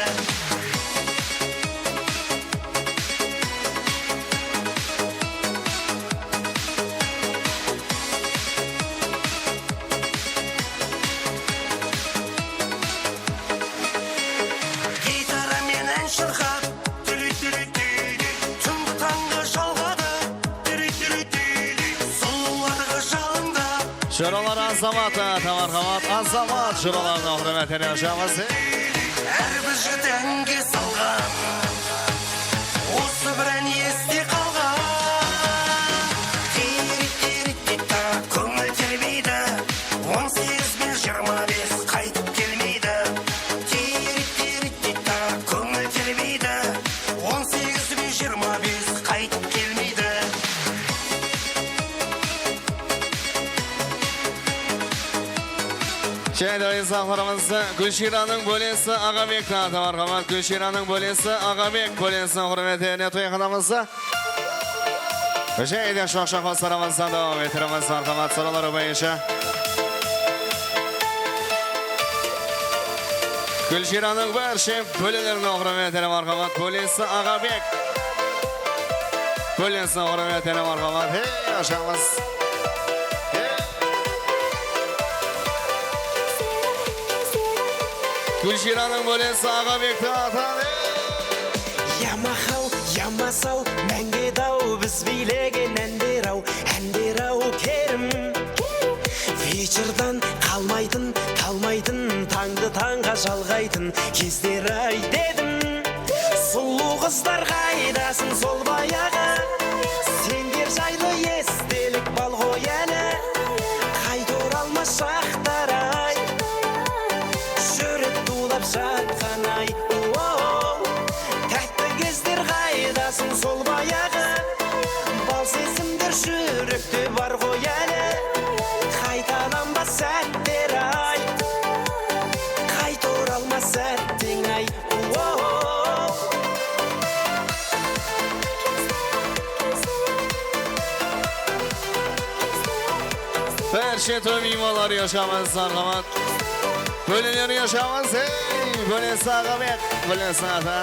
Gitara menen shırqap, túndi tańǵa jalǵadı, sulıwlarǵa jalında. Joralar Azamat, ata marhamat, Azamat joralarına húrmetine jańası. Hár bir jigit ánge salǵan. Usı bir án este qalǵan. Tiyrik-tiyrik-tiyta, kóńil telbeydi. On segiz benen jigirma bes qaytıp kelmeydi. Tiyrik-tiyrik-tiyta, kóńil telbeydi. On segiz benen jigirma bes qaytıp kelmeydi. Jáne de oyınsaqlarımızda Gúlshiranıń bólesi Aǵabek, ata marhamat, Gúlshiranıń bólesi Aǵabek bólesin húrmetine toyxanamızda. Jáne de shaqshaq baslarımızdan dawam etiremiz, marhamat, sorawları boyınsha. Gúlshiranıń bárshe bólelerine húrmetine marhamat, bólesi Aǵabek. Bólesin húrmetine marhamat. Hey, ashıǵımız. Hey. Gúlshiranıń bólesi Aǵabekti atadı. Ya maqal, ya masal, máńge daw, biz biylegen ánder-aw, ánder-aw, kerim. Vechirdan qalmaytın, talmaytın, tańdı tańǵa jalǵaytın gezler-ay dedim. Sulıw qızlar qaydasıń sol bayaǵı? Sender jaylı estelik bal ǵoy áli. Qayta oralmas shaqtar-ay. Júrek tuwlap jatqan-ay. O-o-o. Tátti gezler qaydasıń sol bayaǵı? Bal sezimler júrekte bar ǵoy áli. Qaytalanbas sátter-ay. Qayta oralmas sátteń-ay. O-o-o. Bárshe toy miymanları yashamasın, marhamat. Bóleler yashamasın, hey, bólesi Aǵabek, bólesi ata.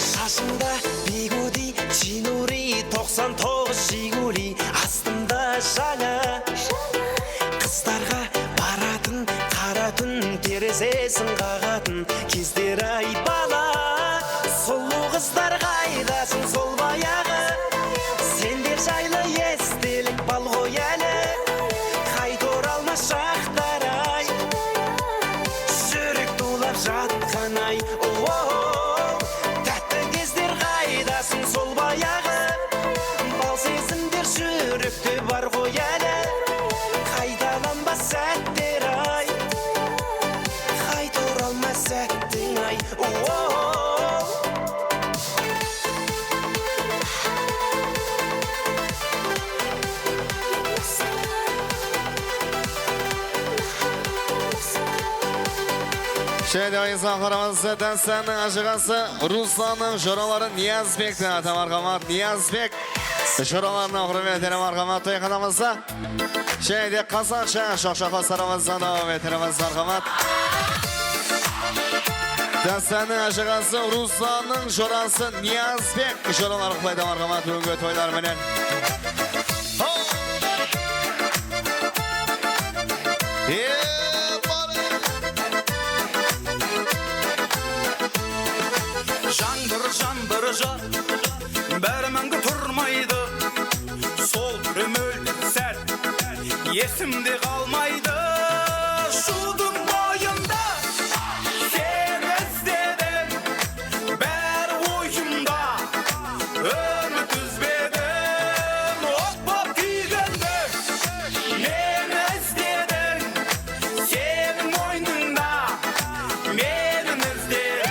Shashımda bigudi, jinuri, toqsan toǵız jiguli, astımda jańa. Qızlarǵa baratın, qara tún terezesin qaǵatın gezler-ay bala. Sulıw qızlar qaydasıń sol bayaǵı? Sender jaylı estelik bal ǵoy áli. Qayta oralmas shaqtar-ay. Júrek tuwlap jatqan-ay. O-o-o. Tátti gezler qaydasıń sol bayaǵı? Bal sezimler júrekte bar ǵoy áli. Qaytalanbas sátter-ay. Qayta oralmas sátteń-ay. O-o-o. Jáne de oyınsaqlarımızda Dástannıń ajıǵası Ruslannıń joraları Niyazbekti, ata marhamat, Niyazbek joralarına húrmetine marhamat toyxanamızda. Jáne de qazaqsha shaqshaq baslarımızdan dawam etiremiz, marhamat. Dástannıń ajıǵası Ruslannıń jorası Niyazbek joralar qutlaydı, marhamat, búgingi toylar menen. Ho! E, bar! Esimde qalmaydı, shuwdıń boyında seni izledim. Bári oyımda, úmit úzbedim. Ot bolıp kúygendi, meni izlediń. Seniń moynıńda meniń izlerim.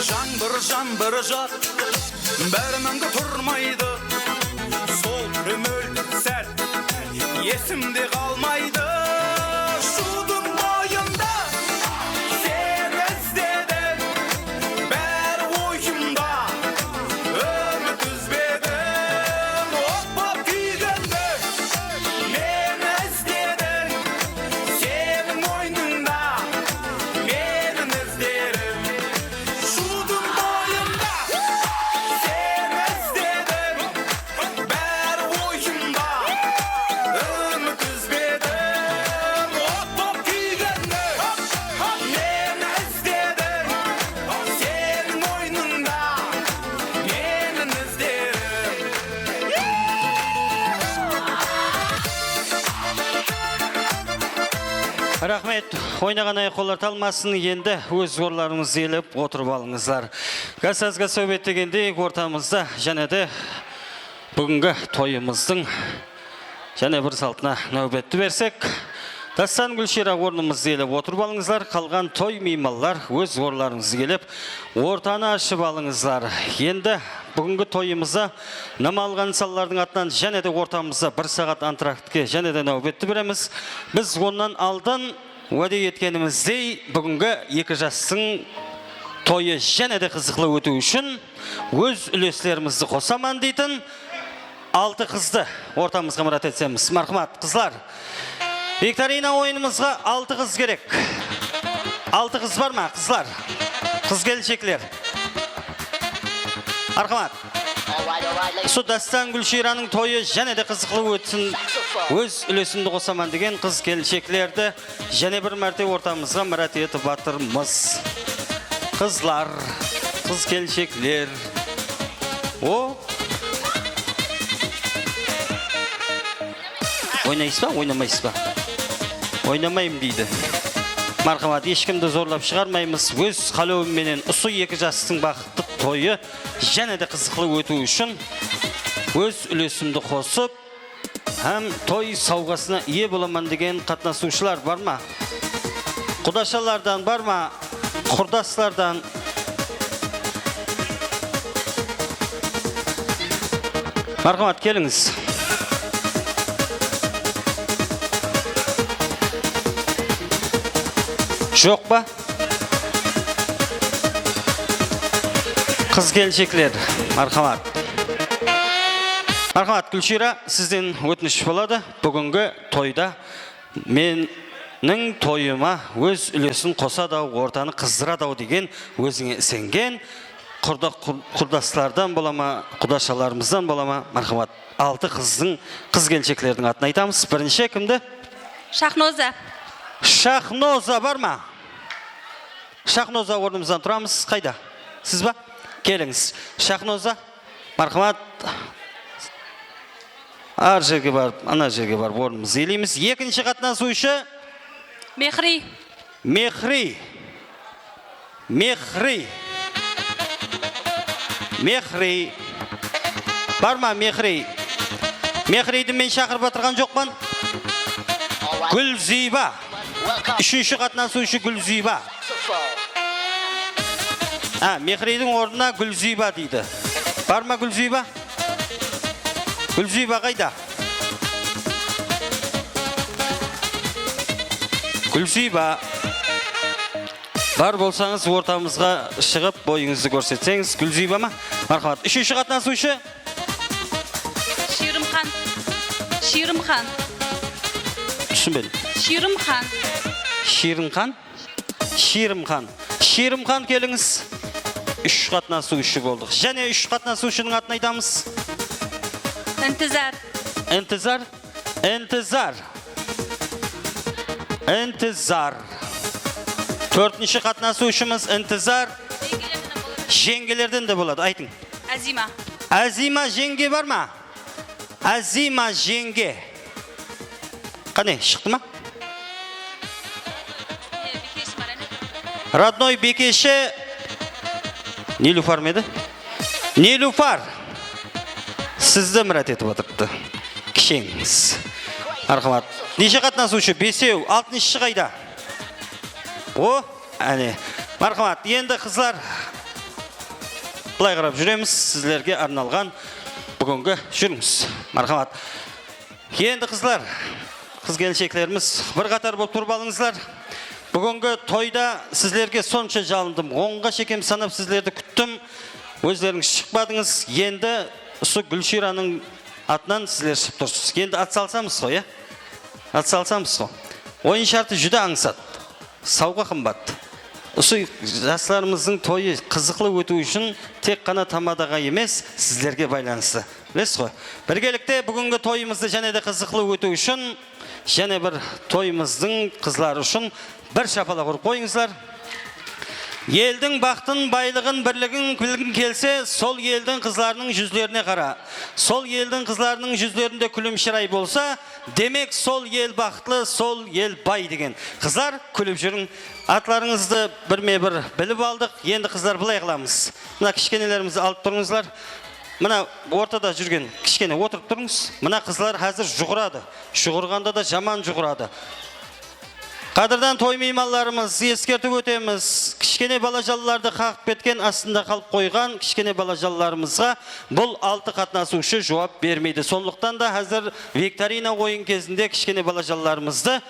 Jańbır, jańbır jawıp, bir máńgi turmaydı. Sol bir móltir sárt esimde qalmaydı. Shuwdıń boyında seni izledim. Bári oyımda, úmit úzbedim. Ot bolıp kúygendi, meni izlediń. Seniń moynıńda meniń izlerim. Shuwdıń boyında seni izledim. Bári oyımda, úmit úzbedim. Ot bolıp kúygendi, meni izlediń. Seniń moynıńda meniń izlerim. Raxmet. Oynaǵan ayaqollar talmasın. Endi óz orınlarıńızdı iyelep otırıp alıńızlar. Gazsazga sóbet degendey, ortamızda jáne de búgingi toyımızdıń jáne bir saltına náwbetti bersek, Dástan, Gúlshiyra, ornımızdı iyelep otırıp alıńızlar. Qalǵan toy miymanlar óz orınlarıńızdı iyelep ortanı ashıp alıńızlar. Endi búgingi toyımızda nım alǵan insanlardıń atınan jáne de ortamızda bir saat antraktke jáne de náwbetti beremiz. Biz onnan aldın wáde etkenimizdey, búgingi eki jastıń toyı jáne de qızıqlı ótiw ushın óz úleslerimizdi qosaman deytin altı qızdı ortamızǵa mirát etsemiz. Marhamat, qızlar. Viktorina oyınımızǵa altı qız kerek. Altı qız bar ma, qızlar? Qız-kelinshekler. Marhamat. Usı Dástan, Gúlshiyranıń toyı jáne de qızıqlı ótsin, óz úlesimdi qosaman degen qız-kelinsheklerdi jáne bir márte ortamızǵa mirát etip atırmız. Qızlar, qız-kelinshekler. O. Oynaysız ba, oynamaysız ba? Oynamayım deydi. Marhamat, hesh kimdi zorlap shıǵarmaymız. Óz qálewim menen usı eki jastıń baxıtlı toyı jáne de qızıqlı ótiwi ushın óz úlesimdi qosıp, hám toy sawǵasına iye bolaman degen qatnasıwshılar bar ma? Qudashalardan bar ma? Qurdaslardan? Marhamat, kelińiz. Joq pa? Qız-kelinshekler, marhamat. Marhamat, Gúlshiyra, sizden ótinish boladı. Búgingi toyda meniń toyıma óz úlesin qosadı-aw, ortanı qızdıradı-aw degen ózińe isengen qurda-, qur-, qurdaslardan bola ma, qudashalarımızdan bola ma, marhamat. Altı qızdıń, qız-kelinsheklerdiń atın aytamız. Birinshi kimdi? Shahnoza. Shahnoza bar ma? Shahnoza, ornımızdan turamız. Qayda? Siz ba? Kelińiz. Shahnoza, marhamat. Ar jerge barıp, ana jerge barıp ornımızdı iyeleymiz. Ekinshi qatnasıwshı. Mehriy. Mehriy. Mehriy. Mehriy. Bar ma Mehriy? Mehriydi men shaqırıp atırǵan joqpan. Gúlziyba. Úshinshi qatnasıwshı Gúlziyba. Ha, Mehriydiń ornına Gúlziyba deydi. Bar ma Gúlziyba? Gúlziyba qayda? Gúlziyba. Bar bolsańız, ortamızǵa shıǵıp, boyıńızdı kórsetseńiz. Gúlziyba ma? Marhamat. Úshinshi qatnasıwshı. Shiyrimxan. Shiyrimxan. Túsinbedim. Shiyrimxan. Shiyrinxan? Shiyrimxan. Shiyrimxan, kelińiz. Úsh qatnasıwshı boldıq. Jáne úsh qatnasıwshınıń atın aytamız. Intizar. Intizar. Intizar. Intizar. Tórtinshi qatnasıwshımız intizar. Jeńgelerden de boladı, aytıń. Azima. Azima jeńge bar ma? Azima jeńge. Qáne, shıqtı ma? Rodnoy Bekeshi. Nilufar ma edi? Nilufar. Sizdi mirát etip atırıptı. Kisheńiz. Marhamat. Neshe qatnasıwshı? Besew. Altınshısı qayda? O, áne. Marhamat. Endi qızlar, bılay qarap júremiz. Sizlerge arnalǵan búgingi, júrińiz. Marhamat. Endi qızlar, qız-kelinsheklerimiz bir qatar bolıp turıp alıńızlar. Búgingi toyda sizlerge sonsha jalındım, onǵa shekem sanap sizlerdi kúttim. Ózlerińiz shıqpadıńız. Endi usı Gúlshiranıń atınan sizler shıǵıp tursız. Endi at salsamız ǵoy, ya? At salsamız ǵoy. Oyın shárti júdá ańsat. Sawǵa qımbat. Usı jaslarımızdıń toyı qızıqlı ótiwi ushın tek ǵana tamadaǵa emes, sizlerge baylanıslı. Bilesiz ǵoy. Birgelikte búgingi toyımızdı jáne de qızıqlı ótiwi ushın, jáne bir toyımızdıń qızları ushın bir shapalaq urıp qoyıńızlar. Eldiń baxtın, baylıǵın, birligin bilgiń kelse, sol eldiń qızlarınıń júzlerine qara. Sol eldiń qızlarınıń júzlerinde kúlimshiray bolsa, demek, sol el baxıtlı, sol el bay degen. Qızlar, kúlip júriń. Atlarıńızdı birme-bir bilip aldıq. Endi, qızlar, bılay qılamız. Mına kishkenelerimizdi alıp turıńızlar. Mına ortada júrgen kishkene otırıp turıńız. Mına qızlar házir juǵıradı. Juǵırǵanda da jaman juǵıradı. Qádirdan toy miymanlarımız, eskertip ótemiz, kishkene balajanlardı qaǵıp ketken, astında qalıp qoyǵan kishkene balajanlarımızǵa bul altı qatnasıwshı juwap bermeydi. Sonlıqtan da házir viktorina oyın kezinde kishkene balajanlarımızdı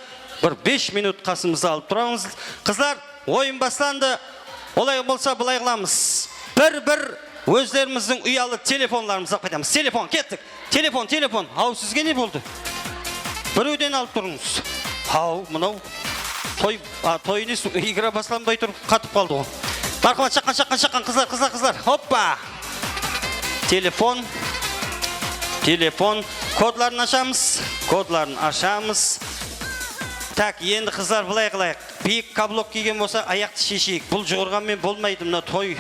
bir bes minut qasımızda alıp turamız. Qızlar, oyın baslandı. Olay bolsa, bılay qılamız. Bir-bir ózlerimizdiń uyalı telefonlarımızdı alıp qaytamız. Telefon, kettik. Telefon, telefon. Haw, sizge ne boldı? Birewden alıp turıńız. Haw, mınaw toy, a, toy ne, igra baslanbay turıp qatıp qaldı ǵoy. Marhamat, shaqqan, shaqqan, shaqqan, qızlar, qızlar, qızlar. Hoppa! Telefon. Telefon. Kodların ashamız. Kodların ashamız. Tak, endi, qızlar, bılay qılayıq. Biyik kablok kiygen bolsa, ayaqtı shesheyik. Bul juǵırǵanmen bolmaydı, mına toy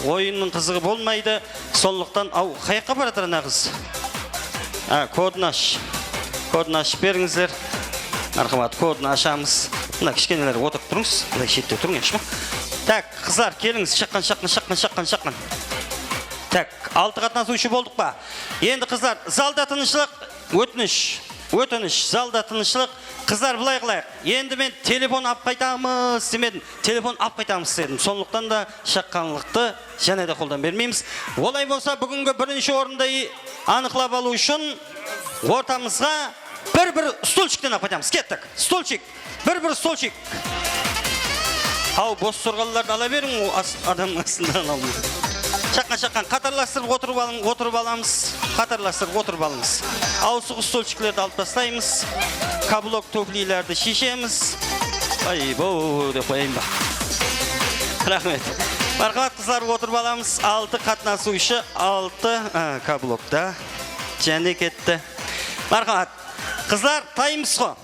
oyınnıń qızıǵı bolmaydı. Sonlıqtan, aw, qayaqqa baratır ana qız? A, kodın ash. Kodın ashıp berińizler. Marhamat, kodın ashamız. Mına kishkeneler otırıp turıńız. Bılay shette turıń, yaqshı ma? Tak, qızlar, kelińiz. Shaqqan, shaqqan, shaqqan, shaqqan, shaqqan. Tak, altı qatnasıwshı boldıq pa? Endi, qızlar, zalda tınıshlıq, ótinish, ótinish, zalda tınıshlıq. Qızlar, bılay qılayıq. Endi men telefon alıp qaytamız demedim, telefon alıp qaytamız dedim. Sonlıqtan da shaqqanlıqtı jáne de qoldan bermeymiz. Olay bolsa, búgingi birinshi orındı i-, anıqlap alıw ushın ortamızǵa bir-bir stulchikten alıp qaytamız. Kettik. Stulchik. Bir-bir stolchik. Haw, bos turǵanlardı ala beriń, o as-, adamnıń astından almay. Shaqqan, shaqqan, qatarlastırıp otırıp alıń, otırıp alamız. Qatarlastırıp otırıp alıńız. Awsıǵısh stolchiklerdi alıp taslaymız. Kablok tuflilerdi sheshemiz. Ay, bo, dep qoyayın ba? Raxmet. Marhamat, qızlar, otırıp alamız. Altı qatnasıwshı, altı, a, kablokta. Jáne ketti. Marhamat. Qızlar, tayınbız ǵo.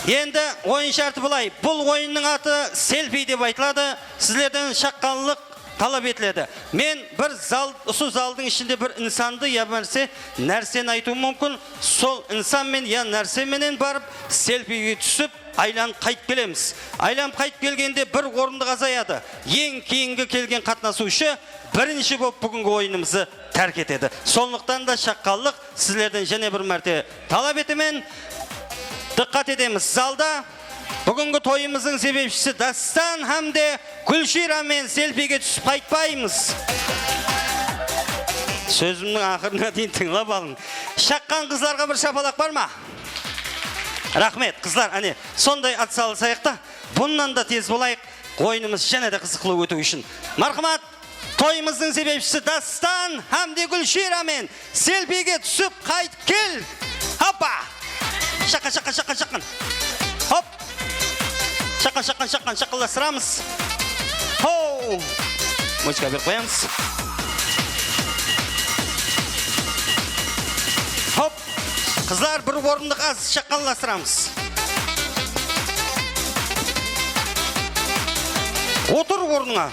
Endi oyın shárti bılay. Bul oyınnıń atı selfi dep aytıladı. Sizlerden shaqqanlıq talap etiledi. Men bir zal, usı zaldıń ishinde bir insandı yamasa nárseni aytıwım múmkin. Sol insan menen ya nárse menen barıp, selfige túsip, aylanıp qaytıp kelemiz. Aylanıp qaytıp kelgende bir orındıq azayadı. Eń keyingi kelgen qatnasıwshı birinshi bolıp búgingi oyınımızdı tárk etedi. Sonlıqtan da shaqqanlıq sizlerden jáne bir márte talap etemen. Dıqqat etemiz, zalda búgingi toyımızdıń sebepshisi Dástan hám de Gúlshira menen selfige túsip qaytpaymız. Sózimniń aqırına deyin tıńlap alıń. Shaqqan qızlarǵa bir shapalaq bar ma? Raxmet, qızlar, áne, sonday at salısayıq ta, bunnan da tez bolayıq. Oyınımız jáne de qızıqlı ótiwi ushın. Marhamat, toyımızdıń sebepshisi Dástan hám de Gúlshira menen selfige túsip qaytıp kel. Hoppa! Shaqqan, shaqqan, shaqqan, shaqqan. Hop! Shaqqan, shaqqan, shaqqan, shaqqanlastıramız. Ho! Muzıka berip qoyamız. Hop! Qızlar, bir orındıq az shaqqanlastıramız. Otır ornıńa.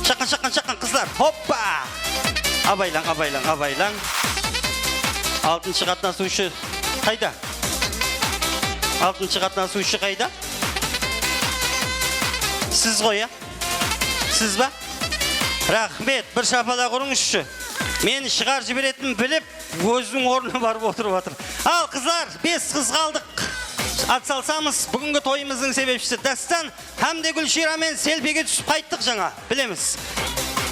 Shaqqan, shaqqan, shaqqan, qızlar. Hoppa! Abaylań, abaylań, abaylań. Altınshı qatnasıwshı qayda? Altınshı qatnasıwshı qayda? Siz ǵoy, ya? Siz ba? Raxmet, bir shapalaq urıńızshı. Meni shıǵarıp jiberetin bilip, óziniń ornına barıp otırıp atır. Al, qızlar, bes qız qaldıq. Atsalsamız, búgingi toyımızdıń sebepshisi Dástan hám de Gúlshiyra menen selfiege túsip qayttıq jańa, bilemiz.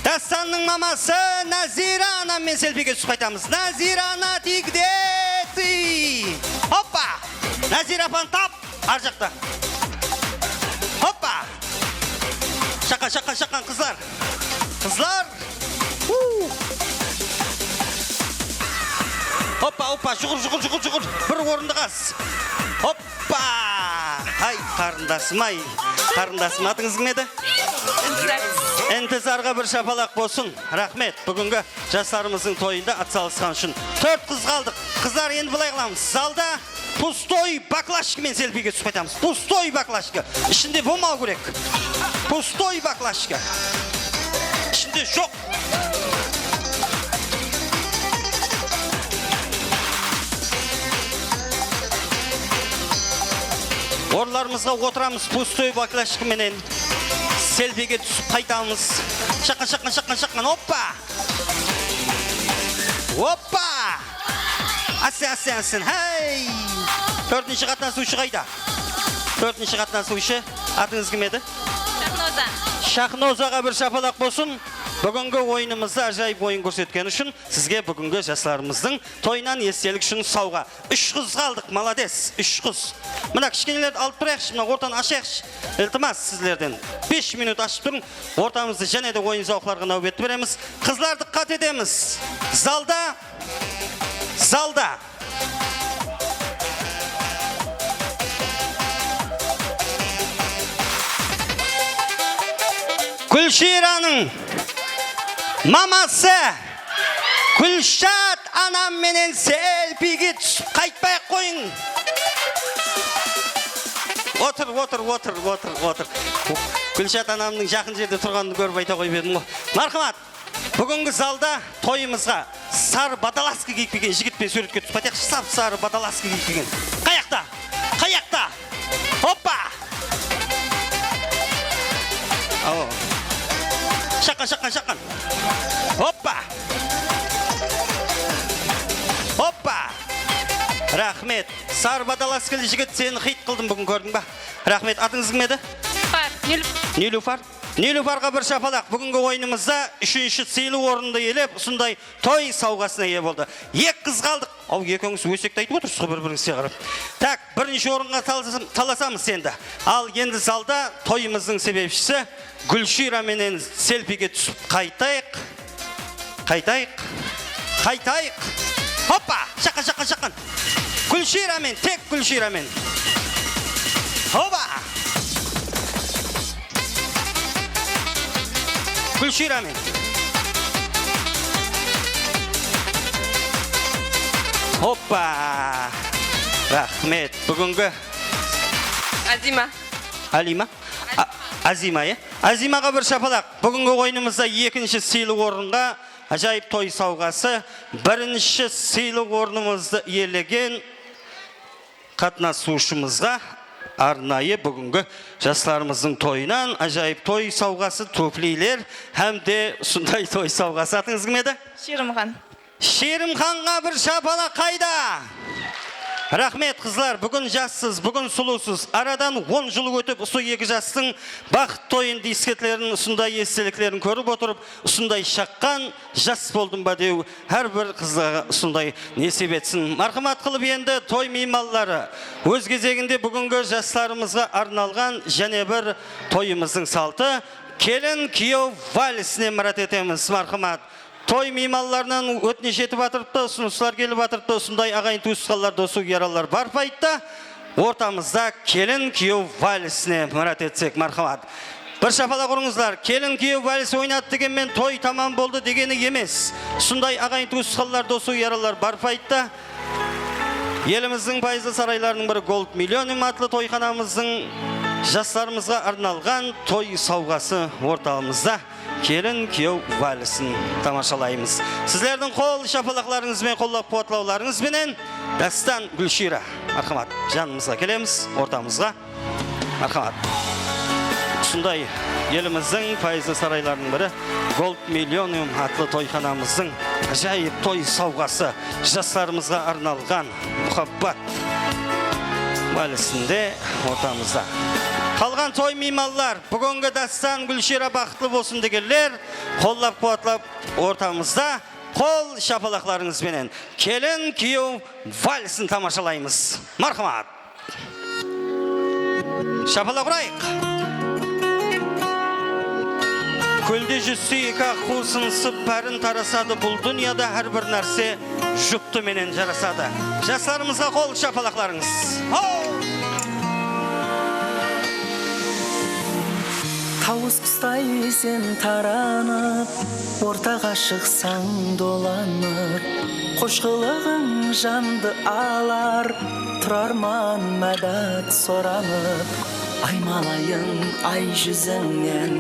Dástannıń maması Názira anam menen selfiege túsip qaytamız. Názira ana, tigdeti! Hoppa! Názira apanı tap! Ar jaqta. Hoppa! Shaqqan, shaqqan, shaqqan, qızlar. Qızlar! Uu! Hoppa, hoppa, juqır, juqır, juqır, juqır. Bir orındı qaz. Hoppa! Hay, qarındasım-ay. Qarındasım, atıńız kim edi? Intizar. Intizarǵa bir shapalaq bolsın. Raxmet. Búgingi jaslarımızdıń toyında atsalısqanı ushın. Tórt qız qaldıq. Qızlar, endi bılay qılamız. Zalda pustoy baklajka menen selfiege túsip qaytamız. Pustoy baklajka. Ishinde bolmawı kerek. Pustoy baklajka. Ishinde joq. Orınlarımızǵa otıramız, pustoy baklajka menen selfiege túsip qaytamız. Shaqqan, shaqqan, shaqqan, shaqqan, hoppa! Hoppa! Ásten, ásten, ásten. Hey! Tórtinshi qatnasıwshı qayda? Tórtinshi qatnasıwshı, atıńız kim edi? Shahnoza. Shahnozaǵa bir shapalaq bolsın. Búgingi oyınımızda ájayıp oyın kórsetkeni ushın sizge búgingi jaslarımızdıń toyınan estelik ushın sawǵa. Úsh qız qaldıq, malades, úsh qız. Mına, kishkenelerdi alıp turayıqshı, mına, ortanı ashayıqshı. Iltimas sizlerden, bes minut ashıp turıń. Ortamızdı jáne de oyın-zawıqlarǵa náwbet beremiz. Qızlar, dıqqat etemiz. Zalda, zalda. Gúlshiyranıń maması Gúlshat anam menen selfiege túsip qaytpay-aq qoyıń. Otır, otır, otır, otır, otır. Gúlshat anamnıń jaqın jerde turǵanın kórip ayta qoyıp edim ǵoy. Marhamat, búgingi zalda toyımızǵa sarı badalaska kiyip kelgen jigit penen súwretke túsip qaytayıqshı. Sap-sarı badalaska kiyip kelgen. Qayaqta? Qayaqta? Hoppa! Awa. Shaqqan, shaqqan, shaqqan. Hoppa! Hoppa! Raxmet. Sarı badalaskili jigit, seni xit qıldım búgin, kórdiń ba? Raxmet. Atıńız kim edi? Nilufar. Niluf-, Nilufar. Nilufarǵa bir shapalaq. Búgingi oyınımızda úshinshi sıylı orındı iyelep, usınday toy sawǵasına iye boldı. Eki qız qaldıq. Aw, ekewińiz ósekti aytıp otırsız ǵoy bir-birińizge qarap. Tak, birinshi orınǵa talasam-, talasamız endi. Al, endi zalda toyımızdıń sebepshisi Gúlshiyra menen selfiege túsip qaytayıq. Qaytayıq. Qaytayıq. Hoppa! Shaqqan, shaqqan, shaqqan. Gúlshiyra men, tek Gúlshiyra men. Hoba! Gúlshiyra men. Hoppa! Raxmet. Búgingi Azima. Alima? A-, Azima, ya? Azimaǵa bir shapalaq. Búgingi oyınımızda ekinshi sıylı orınǵa ájayıp toy sawǵası, birinshi sıylı ornımızdı iyelegen qatnasıwshımızǵa arnayı búgingi jaslarımızdıń toyınan ájayıp toy sawǵası, tufliler hám de usınday toy sawǵası. Atıńız kim edi? Sherimxan. Sherimxanǵa bir shapalaq qayda? Raxmet, qızlar, búgin jassız, búgin sulıwsız. Aradan on jıl ótip, usı eki jastıń baxıt toyın, disketlerin, usınday esteliklerin kórip otırıp, usınday shaqqan jas boldım ba dew, hár bir qızǵa usınday nesip etsin. Marhamat qılıp, endi toy miymanları, óz gezeginde búgingi jaslarımızǵa arnalǵan jáne bir toyımızdıń saltı, kelin-kúyew valsine mirát etemiz. Marhamat. Toy miymanlarınan ótinish etip atırıptı, usınıslar kelip atırıptı, usınday aǵayin-tuwısqanlar, dosı-yaralar barıp ayttı. Ortamızda kelin-kúyew valsine mirát etsek, marhamat. Bir shapalaq urıńızlar. Kelin-kúyew vals oynadı degen menen toy tamam boldı degeni emes. Usınday aǵayin-tuwısqanlar, dosı-yaralar barıp ayttı. Elimizdiń payızlı saraylarınıń biri Gold Millennium atlı toyxanamızdıń Jaslarımızǵa arnalǵan toy sawǵası ortamızda. Kelin kiyew valisin tamashalaymız. Sizlerdiń qol shapalaqlarıńız benen, qollap-quwatlawlarıńız benen Dástan Gúlshira, marhamat, janımızǵa kelemiz, ortamızǵa. Marhamat. Usınday elimizdiń payızlı saraylarınıń biri Gold Millennium atlı toyxanamızdıń ájayıp toy sawǵası, jaslarımızǵa arnalǵan muhabbat valisinde ortamızda. Qalǵan toy miymanlar, búgingi dástan Gúlshira baxıtlı bolsın degenler, qollap-quwatlap ortamızda qol shapalaqlarıńız benen kelin kiyew valisin tamashalaymız. Marhamat. Shapalaq urayıq. Kúlde júzse eki aq quw sınısıp, párin tarasadı. Bul dúnyada hár bir nárse jup Quttı menen jarasadı. Jaslarımızǵa qol shapalaqlarıńız. Ho! Tawıs qustay sen taranıp, ortaǵa shıqsań dolanıp, xosh qılıǵıń jandı alar, turarman mádat soranıp. Aymalayın ay júzińnen,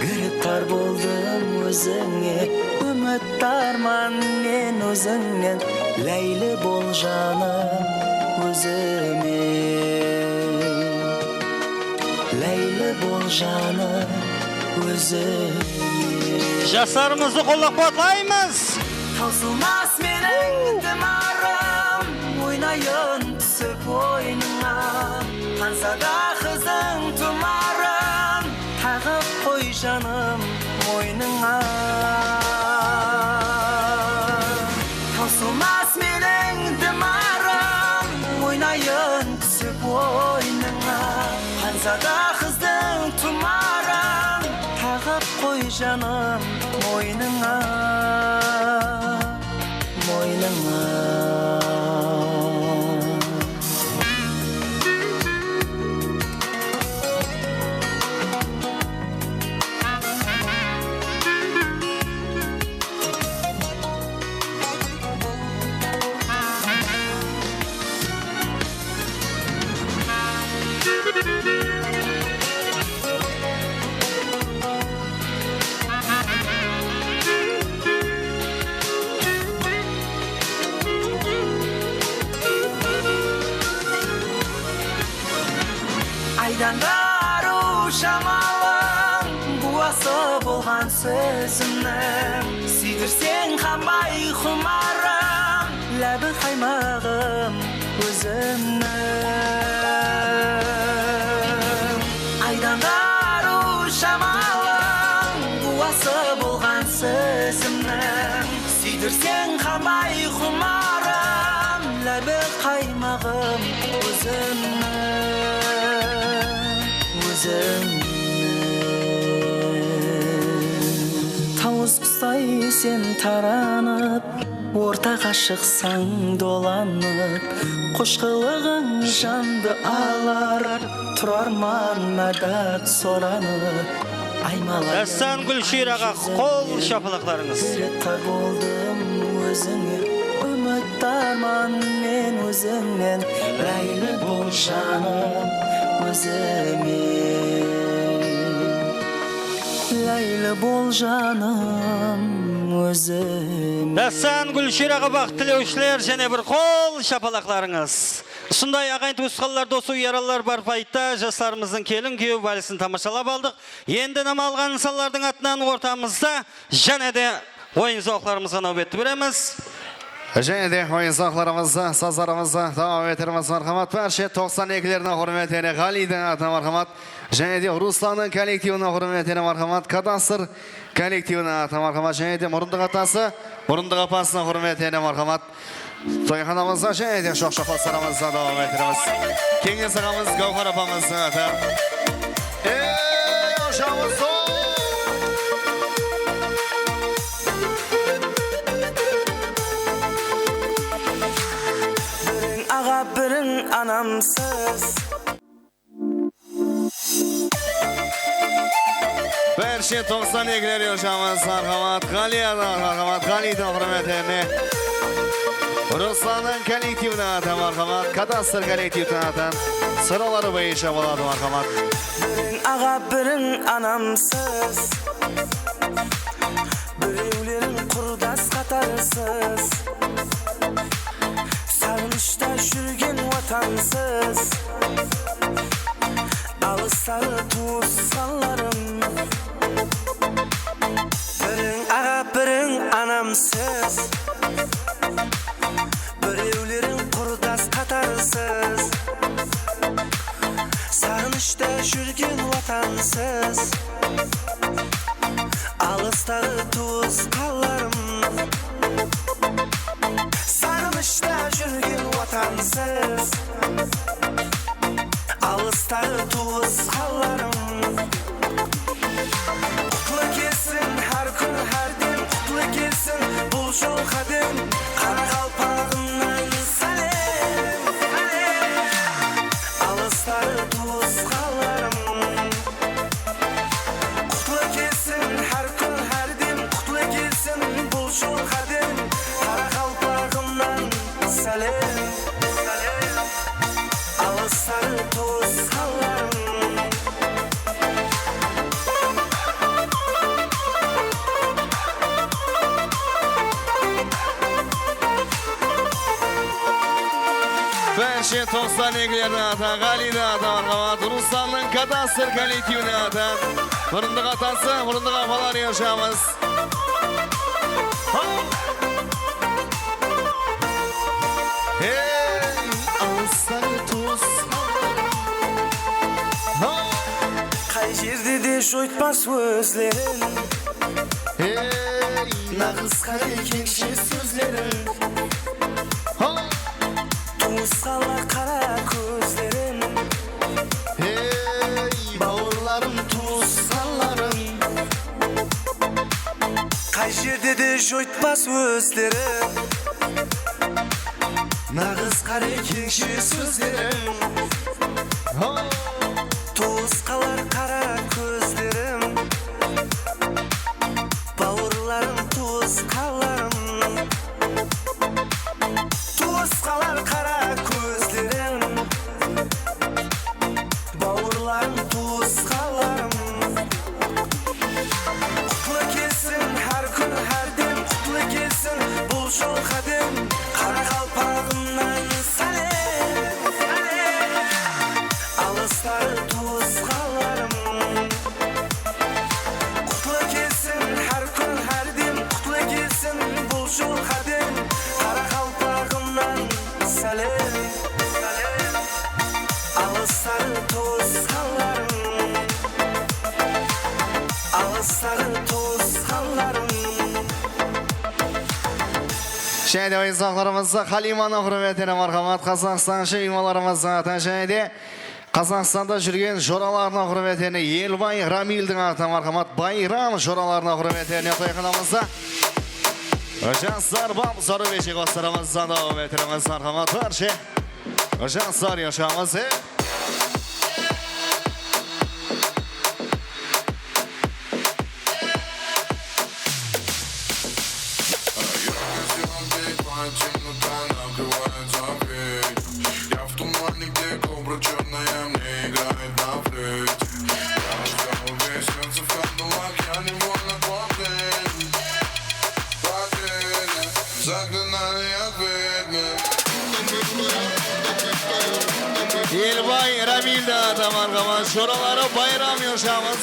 giriptar boldım ózińe. Úmittarman men ózińnen, láyli bol janım ózime. Láyli bol janım ózime. Jaslarımızdı qollap-quwatlaymız. Tawsılmas meniń itimarım, oynayın túsip oynıńa. Xanzada qızdıń tumarın taǵıp qoy, janım, moynıńa. Tawsılmas meniń dimarım, oynayın túsip oynıńa. Xanzada qızdıń tumarın taǵıp qoy, janım, moynıńa. Moynıńa. Aydan da arıw shamalıń, guwası bolǵan sózimniń. Súydirseń qanbay qumarım, lábi qaymaǵım ózimniń. Aydan da arıw shamalıń, guwası bolǵan sózimniń. Súydirseń qanbay qumarım, lábi qaymaǵım ózimniń, ózimniń. Tawıs qustay sen taranıp, ortaǵa shıqsań dolanıp, xosh qılıǵıń jandı alar, turarman mádat soranıp. Aymalayın Dástan Gúlshiraǵa qol shapalaqlarıńız. Giriptar boldım ózińe, úmittarman men ózińnen. Láyli bol janım ózime. Láyli bol janım ózime. Dástan Gúlshiraǵa baxıt tilewshiler, jáne bir qol shapalaqlarıńız. Usınday aǵayin-tuwısqanlar, dos-uyaranlar bar payıtta jaslarımızdıń kelin kiyew valisin tamashalap aldıq. Endi inam alǵan insanlardıń atınan ortamızda jáne de oyın-zawıqlarımızǵa náwbetti beremiz. Jáne de oyın-zawıqlarımızdı, sazlarımızdı dawam ettiremiz, marhamat. Bárshe toqsan ekilerdiń húrmetine, Ǵaliydiń atına marhamat. Jáne de Ruslannıń kollektivine húrmetine marhamat. Kadastr kollektivine atına marhamat. Jáne de murındıq atası, murındıq apasına húrmetine marhamat. Toyxanamızda jáne de shoq-shoq baslarımızda dawam ettiremiz. Keńes aǵamız, Gáwhar apamızdıń atı. Ey, ojamız-ow! Biriń aǵa, biriń anamsız. Bárshe toqsan ekiler yoshamız, marhamat, Ǵaliyadan, marhamat, Ǵaliydiń húrmetine. Ruslannıń kollektivine atı, marhamat, Kadastr kollektivine atı. Sorawları boyınsha boladı, marhamat. Biriń aǵa, biriń anamsız. Birewleriń qurdas qatarsız. Saǵınıshta júrgen watansız. Alıstaǵı tuwısqanlarım. Biriń aǵa, biriń anamsız. Birewleriń qurdas qatarsız. Saǵınıshta júrgen watansız. Alıstaǵı tuwısqanlarım. Saǵınıshta júrgen watansız. Alıstaǵı tuwısqanlarım. Qutlı kelsin hár kún, hár dem qutlı kelsin bul jıl qádem. Qaraqalpaǵımnan sálem. Alıstaǵı tuwısqanlarım. Qutlı kelsin hár kún, hár dem qutlı kelsin bul jıl qádem. Qaraqalpaǵımnan sálem. Alıstaǵı tuwısqanlarım. Bárshe toqsan ekilerdiń atı, Ǵaliydiń atı, marhamat, Ruslandıń kadastr kollektiviniń atı. Murındıq atası, murındıq apalar, yashamız. Hey, alıslar tus. Qay jerde de joytpas ózlerin. Hey, naǵız qáre keńshe sózlerin. Tuwısqanlar qara kózlerin. Hey, bawırlarım, tuwısqanlarım. Qay jerde de joytpas ózleri. Naǵız qáre keńshe sózlerim. Tuwısqanlar qara kózlerim. Bawırlarım, tuwısqanlarım. Tuwısqanlar qara kózlerim. Bawırlarım, tuwısqanlarım. Qutlı kelsin hár kún, hár dem qutlı kelsin bul jıl qádem. Qaraqalpaǵımnan sálem. Alıslar tuwısqanlarım. Qutlı kelsin hár kún, hár dem qutlı kelsin bul jıl qádem. Qaraqalpaǵımnan sálem. Alıslar tuwısqanlarım. Alıslar tuwısqanlarım. Jáne de oyınsaqlarımızdı Halimanıń húrmetine, marhamat, Qazaqstanshı miymanlarımızdıń atına jáne de Qazaqstanda júrgen joralarına húrmetine Elbay Ramildiń atına, marhamat, Bayram joralarına húrmetine toyxanamızda jaslar bam sarı beşik oslarımızdan dawam ettiremiz, marhamat, bárshe jaslar yashamız. Elbay Ramildiń atına, marhamat, joraları Bayram yashamız.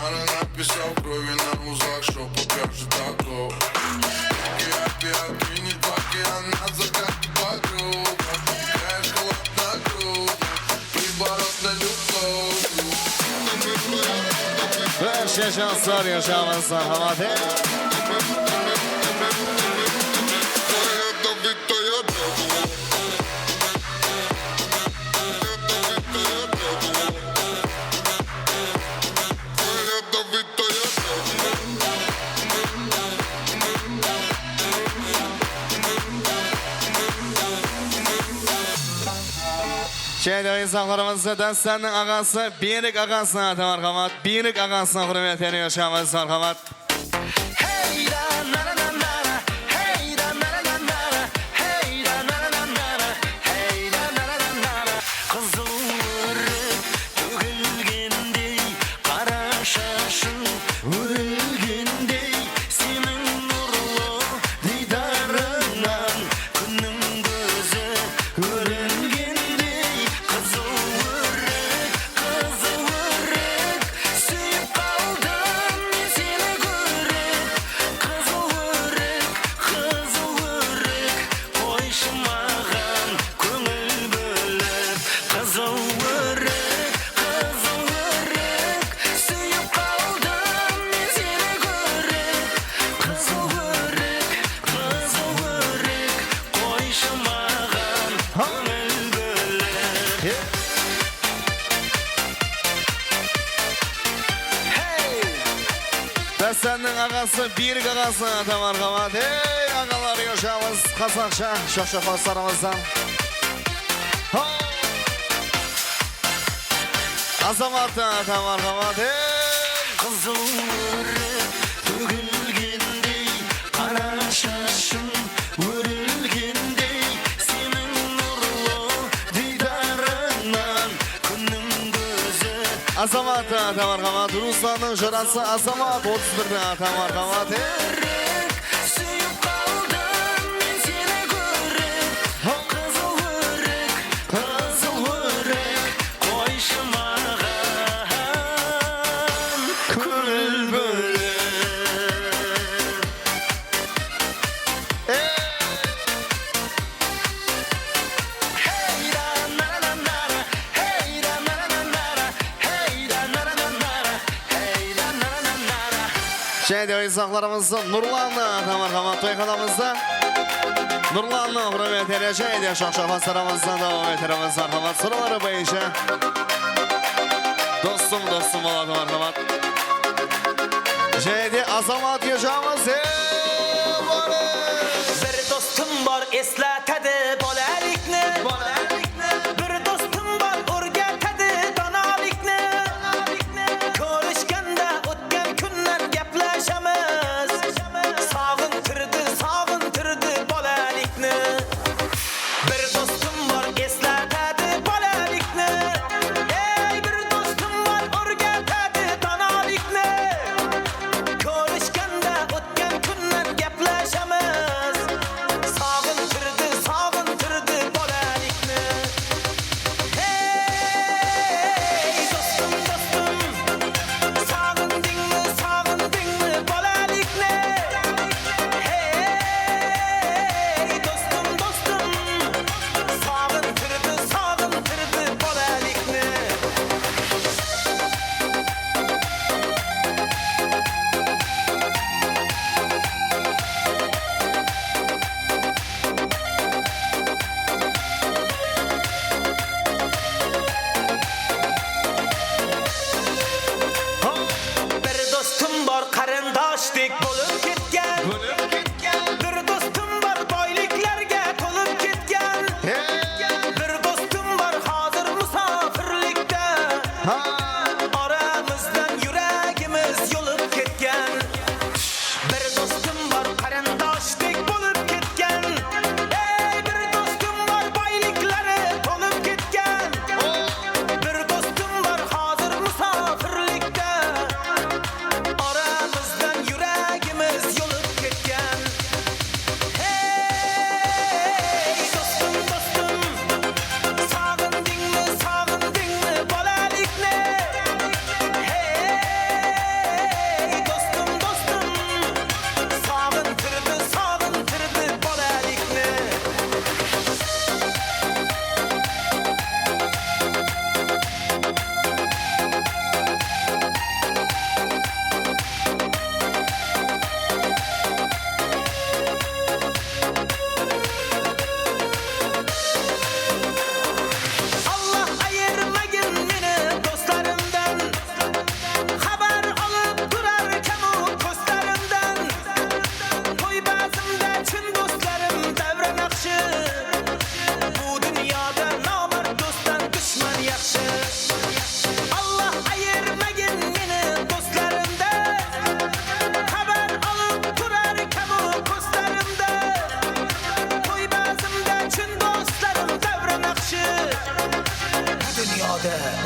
Janıńa pisat kóbine uzaq joq, покажи tako. Ты не плакай, она загадки по кругу. Играешь холодно, круто. Приворотная любовь. Bárshe jaslar yashamız, marhamat. Jáne de oyınsaqlarımızdı Dástannıń aǵası, Berik aǵasına ata marhamat, Berik aǵasına húrmetler, yoshamiz marhamat. Hey da na na na na na, hey da na na na na na, hey da na na na na na, hey da na na na na na. Qızıl órek tógilgendey, qara shashıń órilgendey, seniń nurlı diydarıńnan kúnniń kózi kóringendey. Qızıl órek, qızıl órek, súyip qaldım men seni kórip. Qızıl órek, qızıl órek, qoyshı maǵan kóńil bólip. Qızıl órek, qızıl órek, súyip qaldım men seni kórip. Qızıl órek, qızıl órek, qoyshı maǵan kóńil bólip. Dástannıń aǵası, Berik aǵasına ata marhamat. Ey, aǵalar, yoshamiz, qasaqsha, shoqshaq baslarımızdan. Ho! Azamatqa ata marhamat. Ey! Qızıl órek tógilgendey, qara shashıń órilgendey, seniń nurlı diydarıńnan kúnniń kózi. Azamatqa ata marhamat. Ruslannıń jorası Azamat, otız birden ata marhamat. Ey! Órek, súyip qaldım men seni kórip. Qızıl órek, qızıl órek, qoyshı maǵan kóńil bólip. Ey! Hey da na na na na na, hey da na na na na na, hey da na na na na na, hey da na na na na na. Jáne de oyınsaqlarımızdı Nurlandı ata marhamat toyxanamızda. Nurlandı húrmetine jáne de shoqshaq baslarımızdan dawam etermiz marhamat. Sıraları boyınsha Dostım, dostım boladı marhamat. Jáne de Azamat yoshamiz, ey, boladı. Bir dostım bar, eslatedi bolalikni. Bir dostım bar, órgetedi donolikni. Kórishganda ótken kúnnen gaplashamiz. Sog'intirdi, sog'intirdi bolalikni. Bir dostım bar, eslatedi bolalikni. Ey, bir dostım bar, órgetedi donolikni. Kórishganda ótken kúnnen gaplashamiz.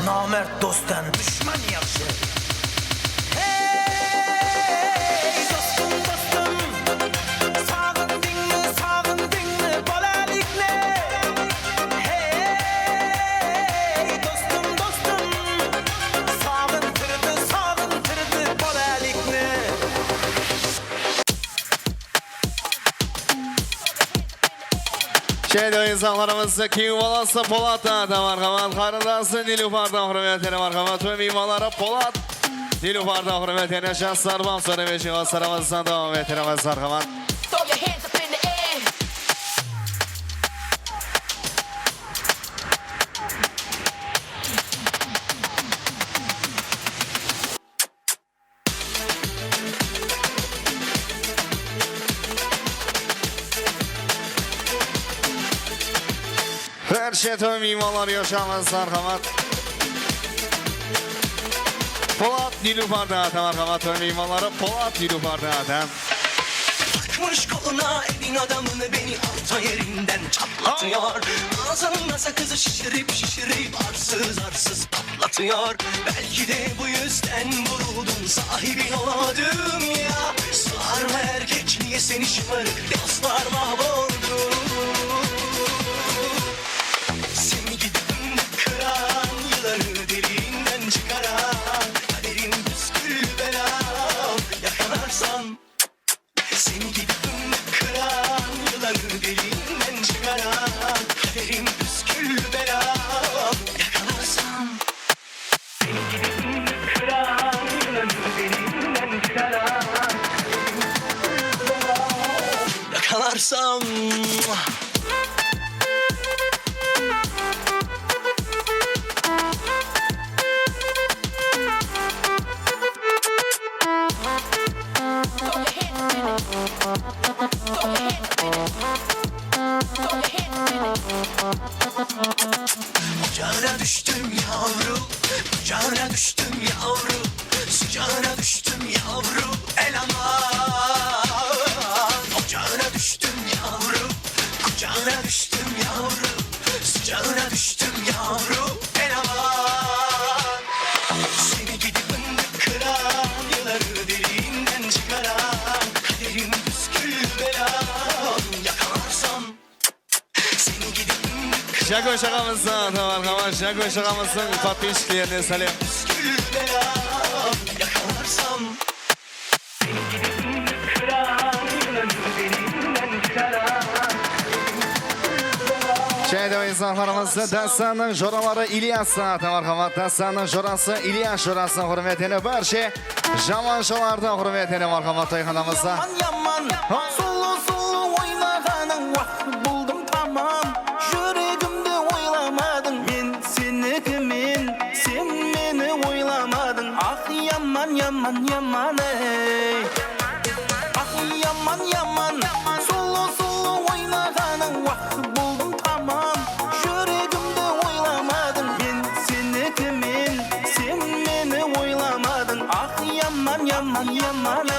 Namárt dosttan dushman yaqshı. Hey, dostım, dostım, saǵındıńmı, saǵındıńmı, balalikni? Hey, dostım, dostım, saǵıntırdı, saǵıntırdı, balalikni. Jayda insanlarımızdı keyingi balası Polat ta, marhamat, qarındası Nilufar ta, húrmetine, marhamat, ve miymanları Polat, Nilufar ta, húrmetine, jaslar, bam sóremeshi, baslarımızdan dawam ettiremiz, marhamat. Throw your hands up in the air. Barcha toy miymanlar, yoshamiz, marhamat. Polat Nilufar ta, marhamat, toy miymanları Polat Nilufar ta. Takmış koluna evin adamını, beni orta yerinden çatlatıyor. Ağzında sakızı şişirip şişirip arsız arsız patlatıyor. Belki de bu yüzden vuruldum, sahibin olamadım ya. Sığar mı erkekliğe seni şımarık dostlar mahvoldu. Seni gidip kıran yılanı deliğinden çıkaran kaderim püsküllü belam. Yakalarsan seni gidip kıran yılanı deliğinden çıkaran kaderim püsküllü belam. Yakalarsan seni gidip kıran yılanı deliğinden çıkaran kaderim püsküllü belam. Yakalarsan. Kucağına düştüm yavru, kucağına düştüm yavru, sıcağına düştüm yavru, el aman. Kucağına düştüm yavru, kucağına düştüm yavru, sıcağına düştüm yavru, el aman. Seni gidi fındık kıran, yılanı deliğinden çıkaran, kaderim püsküllü belam, yakalarsam. Seni gidi fındık kıran, Jakosh aǵamızdan, marhamat, Jakosh aǵamızdıń podpischiklerine sálem. Püsküllü belam, yakalarsam. Jayda insanlarımızdı Dástanıń joraları İlyas ta, marhamat, Dástanıń jorası İlyas jorasınıń húrmetine, bárshe jamanshılardıń húrmetine, marhamat, toyxanamızda. Yaman, yaman, sulıw, sulıw oynaǵanıń, wah, boldım tamam. Júregimdi oylamadıń, men senikimen, sen meni oylamadıń. Ah, yaman, yaman, yaman, ey. Ah, yaman, yaman, sulıw, sulıw oynaǵanıń, wah, boldım tamam. Júregimdi oylamadıń, men senikimen, sen meni oylamadıń. Ah, yaman, yaman, yaman, ey.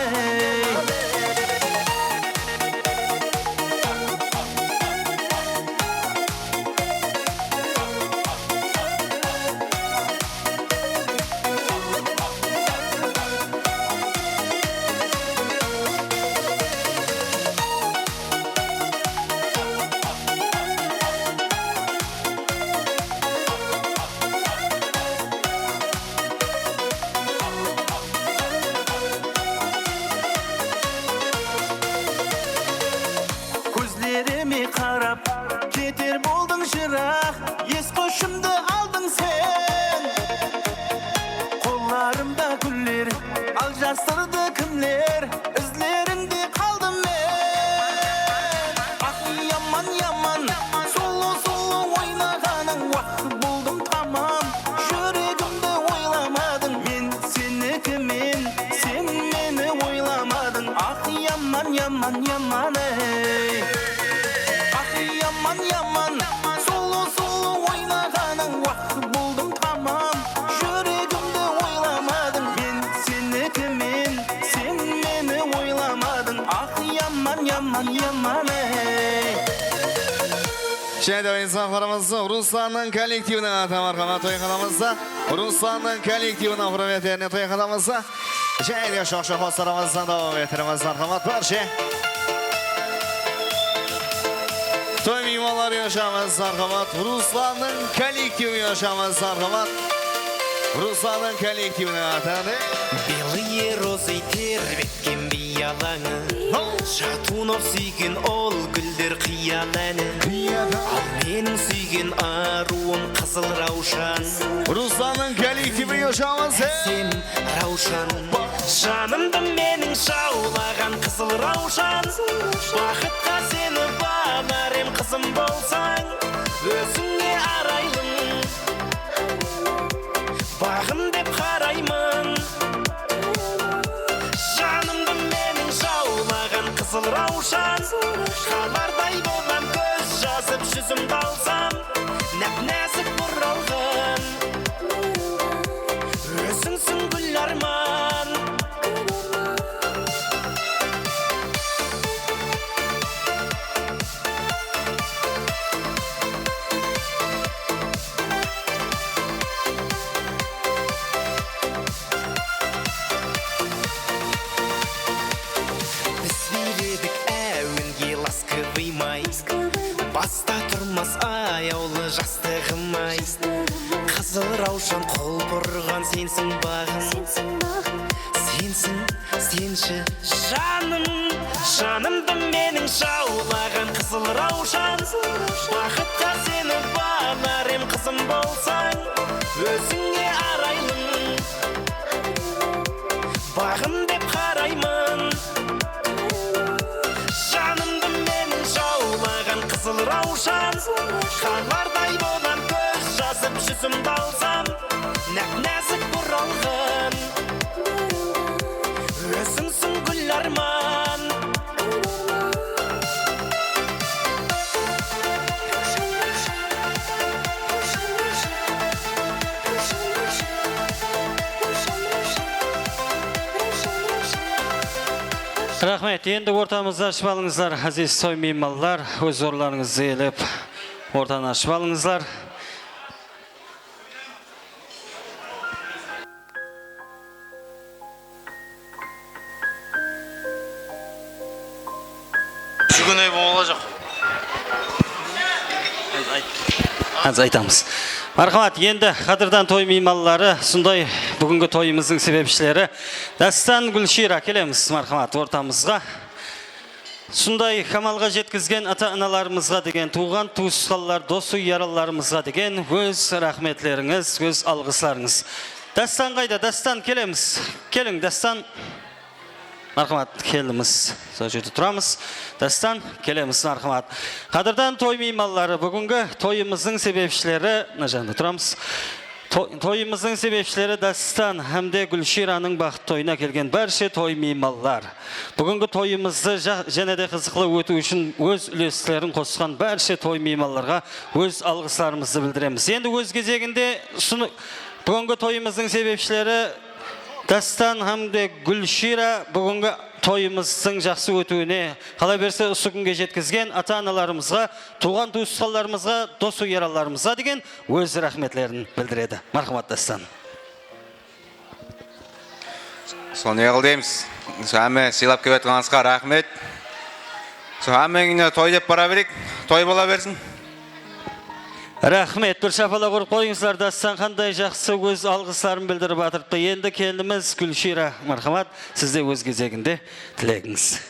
Kózlerime qarap keter boldıń jıraq, es-húshimdi aldıń sen. Qollarımda gúller, aljastırdı kimler, izlerińde qaldım men. Ah, yaman, yaman, sulıw, sulıw oynaǵanıń, wah, boldım tamam. Júregimdi oylamadıń, men senikimen, sen meni oylamadıń. Ah, yaman, yaman, yaman, ey. Ah, yaman, yaman, sulıw, sulıw oynaǵanıń, wah, boldım Jáne de insan qaramızda Ruslannıń kollektiviniń atı marhamat toyxanamızda. Ruslannıń kollektiviniń húrmetlerine toyxanamızda. Jáne de shoqsha qosıqlarımızdan dawam ettiremiz marhamat barshe. Toy miymanları uyanshaman marhamat. Ruslannıń kollektivi uyanshaman marhamat. Ruslannıń kollektiviniń atı. Белые розы terbetken biyalańı. Jatunov súygen ol gúller qıyal áni. Al meniń súygen arıwım qızıl rawshan. Ruslannıń kollektivi uyanshaman. Sen rawshan. Janımdı meniń jawlaǵan qızıl rawshan. Baxıtqa seni balar em qızım bolsań. Ózińe araylım. Baǵım dep qarayman. Janımdı meniń jawlaǵan qızıl rawshan. Qalarday bolam kóz jazıp júzimdi alsam. Náp-názik buralǵan. Ózińsiń gúl árman. Biz biyledik áwenge ласковый май. Basta turmas ayawlı jastıǵım-ay. Qızıl rawshan qulpırǵan sensiń baǵım. Sensiń, senshi janım, janımdı meniń jawlaǵan qızıl rawshan. Baxıtqa seni balar em qızım bolsań, ózińe araylım. Baǵım dep qarayman. Janımdı meniń jawlaǵan qızıl rawshan. Qarlarday bolam kóz jazıp júzimdi alsam. Náp-názik buralǵan. Ózińsiń gúl árman. Raxmet. Endi ortamızdı ashıp alıńızlar, áziz toy miymanlar, óz orınlarıńızdı iyelep, ortanı ashıp alıńızlar. Júgeney bolajaq. Házir ayt-, házir aytamız. Marhamat, endi qádirdan toy miymanları, sonday búgingi toyımızdıń sebepshileri Dástan, Gúlshiyra, kelemiz, marhamat, ortamızǵa. Sonday kamalǵa jetkizgen ata-analarımızǵa degen, tuwǵan-tuwısqanlar, dosı-yaralılarımızǵa degen óz raxmetlerińiz, óz alǵıslarıńız. Dástan qayda? Dástan, kelemiz. Keliń, Dástan. Marhamat, keldińiz. Sol jerde turamız. Dástan, kelemiz, marhamat. Qádirdan toy miymanları, búgingi toyımızdıń sebepshileri, mına janda turamız. To-, toyımızdıń sebepshileri Dástan hám de Gúlshiyranıń baxıt toyına kelgen bárshe toy miymanlar. Búgingi toyımızdı ja-, jáne de qızıqlı ótiw ushın óz úleslerin qosqan bárshe toy miymanlarǵa óz alǵıslarımızdı bildiremiz. Endi óz gezeginde usını, búgingi toyımızdıń sebepshileri Dástan hám de Gúlshiyra búgingi toyımızdıń jaqsı ótiwine, qalaberse usı kúnge jetkizgen ata-analarımızǵa, tuwǵan-tuwısqanlarımızǵa, dosı-yaralılarımızǵa degen óz raxmetlerin bildiredi. Marhamat, Dástan. Sonday qıl deymiz. Hámme sıylap kelip atqanıńızǵa raxmet. Hámmeńe toy dep bara bereyik. Toy bola bersin. Raxmet. Bir shapalaq urıp qoyıńızlar. Dástan qanday jaqsı óz alǵısların bildirip atırıptı. Endi kelinimiz Gúlshiyra, marhamat, siz de óz gezeginde tilegińiz.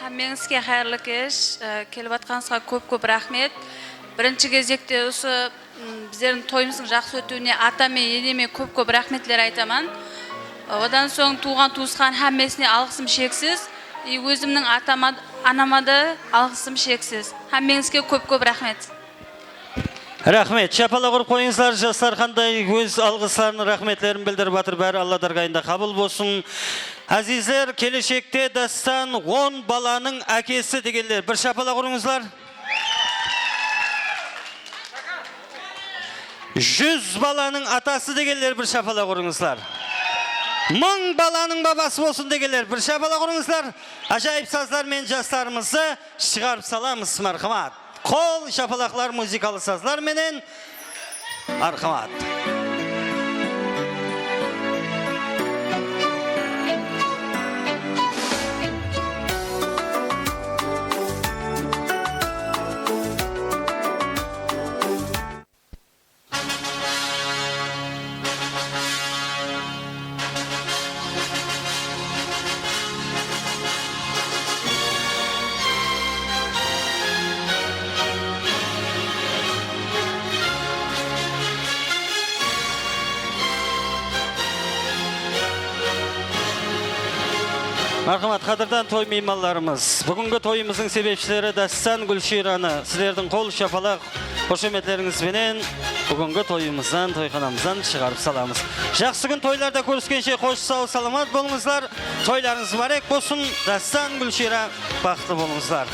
Hámmeńizge qayırlı kesh, e, kelip atqanıńızǵa kóp-kóp raxmet. Birinshi gezekte usı, m, bizlerdiń toyımızdıń jaqsı ótiwine atam menen eneme kóp-kóp raxmetler aytaman. Odan soń tuwǵan-tuwısqan hámmesine alǵısım sheksiz. I ózimniń atama, anama da alǵısım sheksiz. Hámmeńizge kóp-kóp raxmet. Raxmet. Shapalaq urıp qoyıńızlar, jaslar qanday óz alǵısların, raxmetlerin bildirip atır. Bári Alla dárgayında qabıl bolsın. Ázizler, keleshekte Dástan on balanıń ákesi degenler, bir shapalaq urıńızlar. Júz balanıń atası degenler, bir shapalaq urıńızlar. Mıń balanıń babası bolsın degenler, bir shapalaq urıńızlar. Ájayıp sazlar menen jaslarımızdı shıǵarıp salamız, marhamat. Qol shapalaqlar, muzıkalı sazlar menen. Marhamat. Marhamat, qádirdan toy miymanlarımız. Búgingi toyımızdıń sebepshileri Dástan, Gúlshiyranı sizlerdiń qol shapalaq, xoshametlerińiz benen búgingi toyımızdan, toyxanamızdan shıǵarıp salamız. Jaqsı kún, toylarda kóriskenshe, xosh, saw, salamat bolıńızlar. Toylarıńız múbárek bolsın. Dástan, Gúlshiyra, baxıtlı bolıńızlar.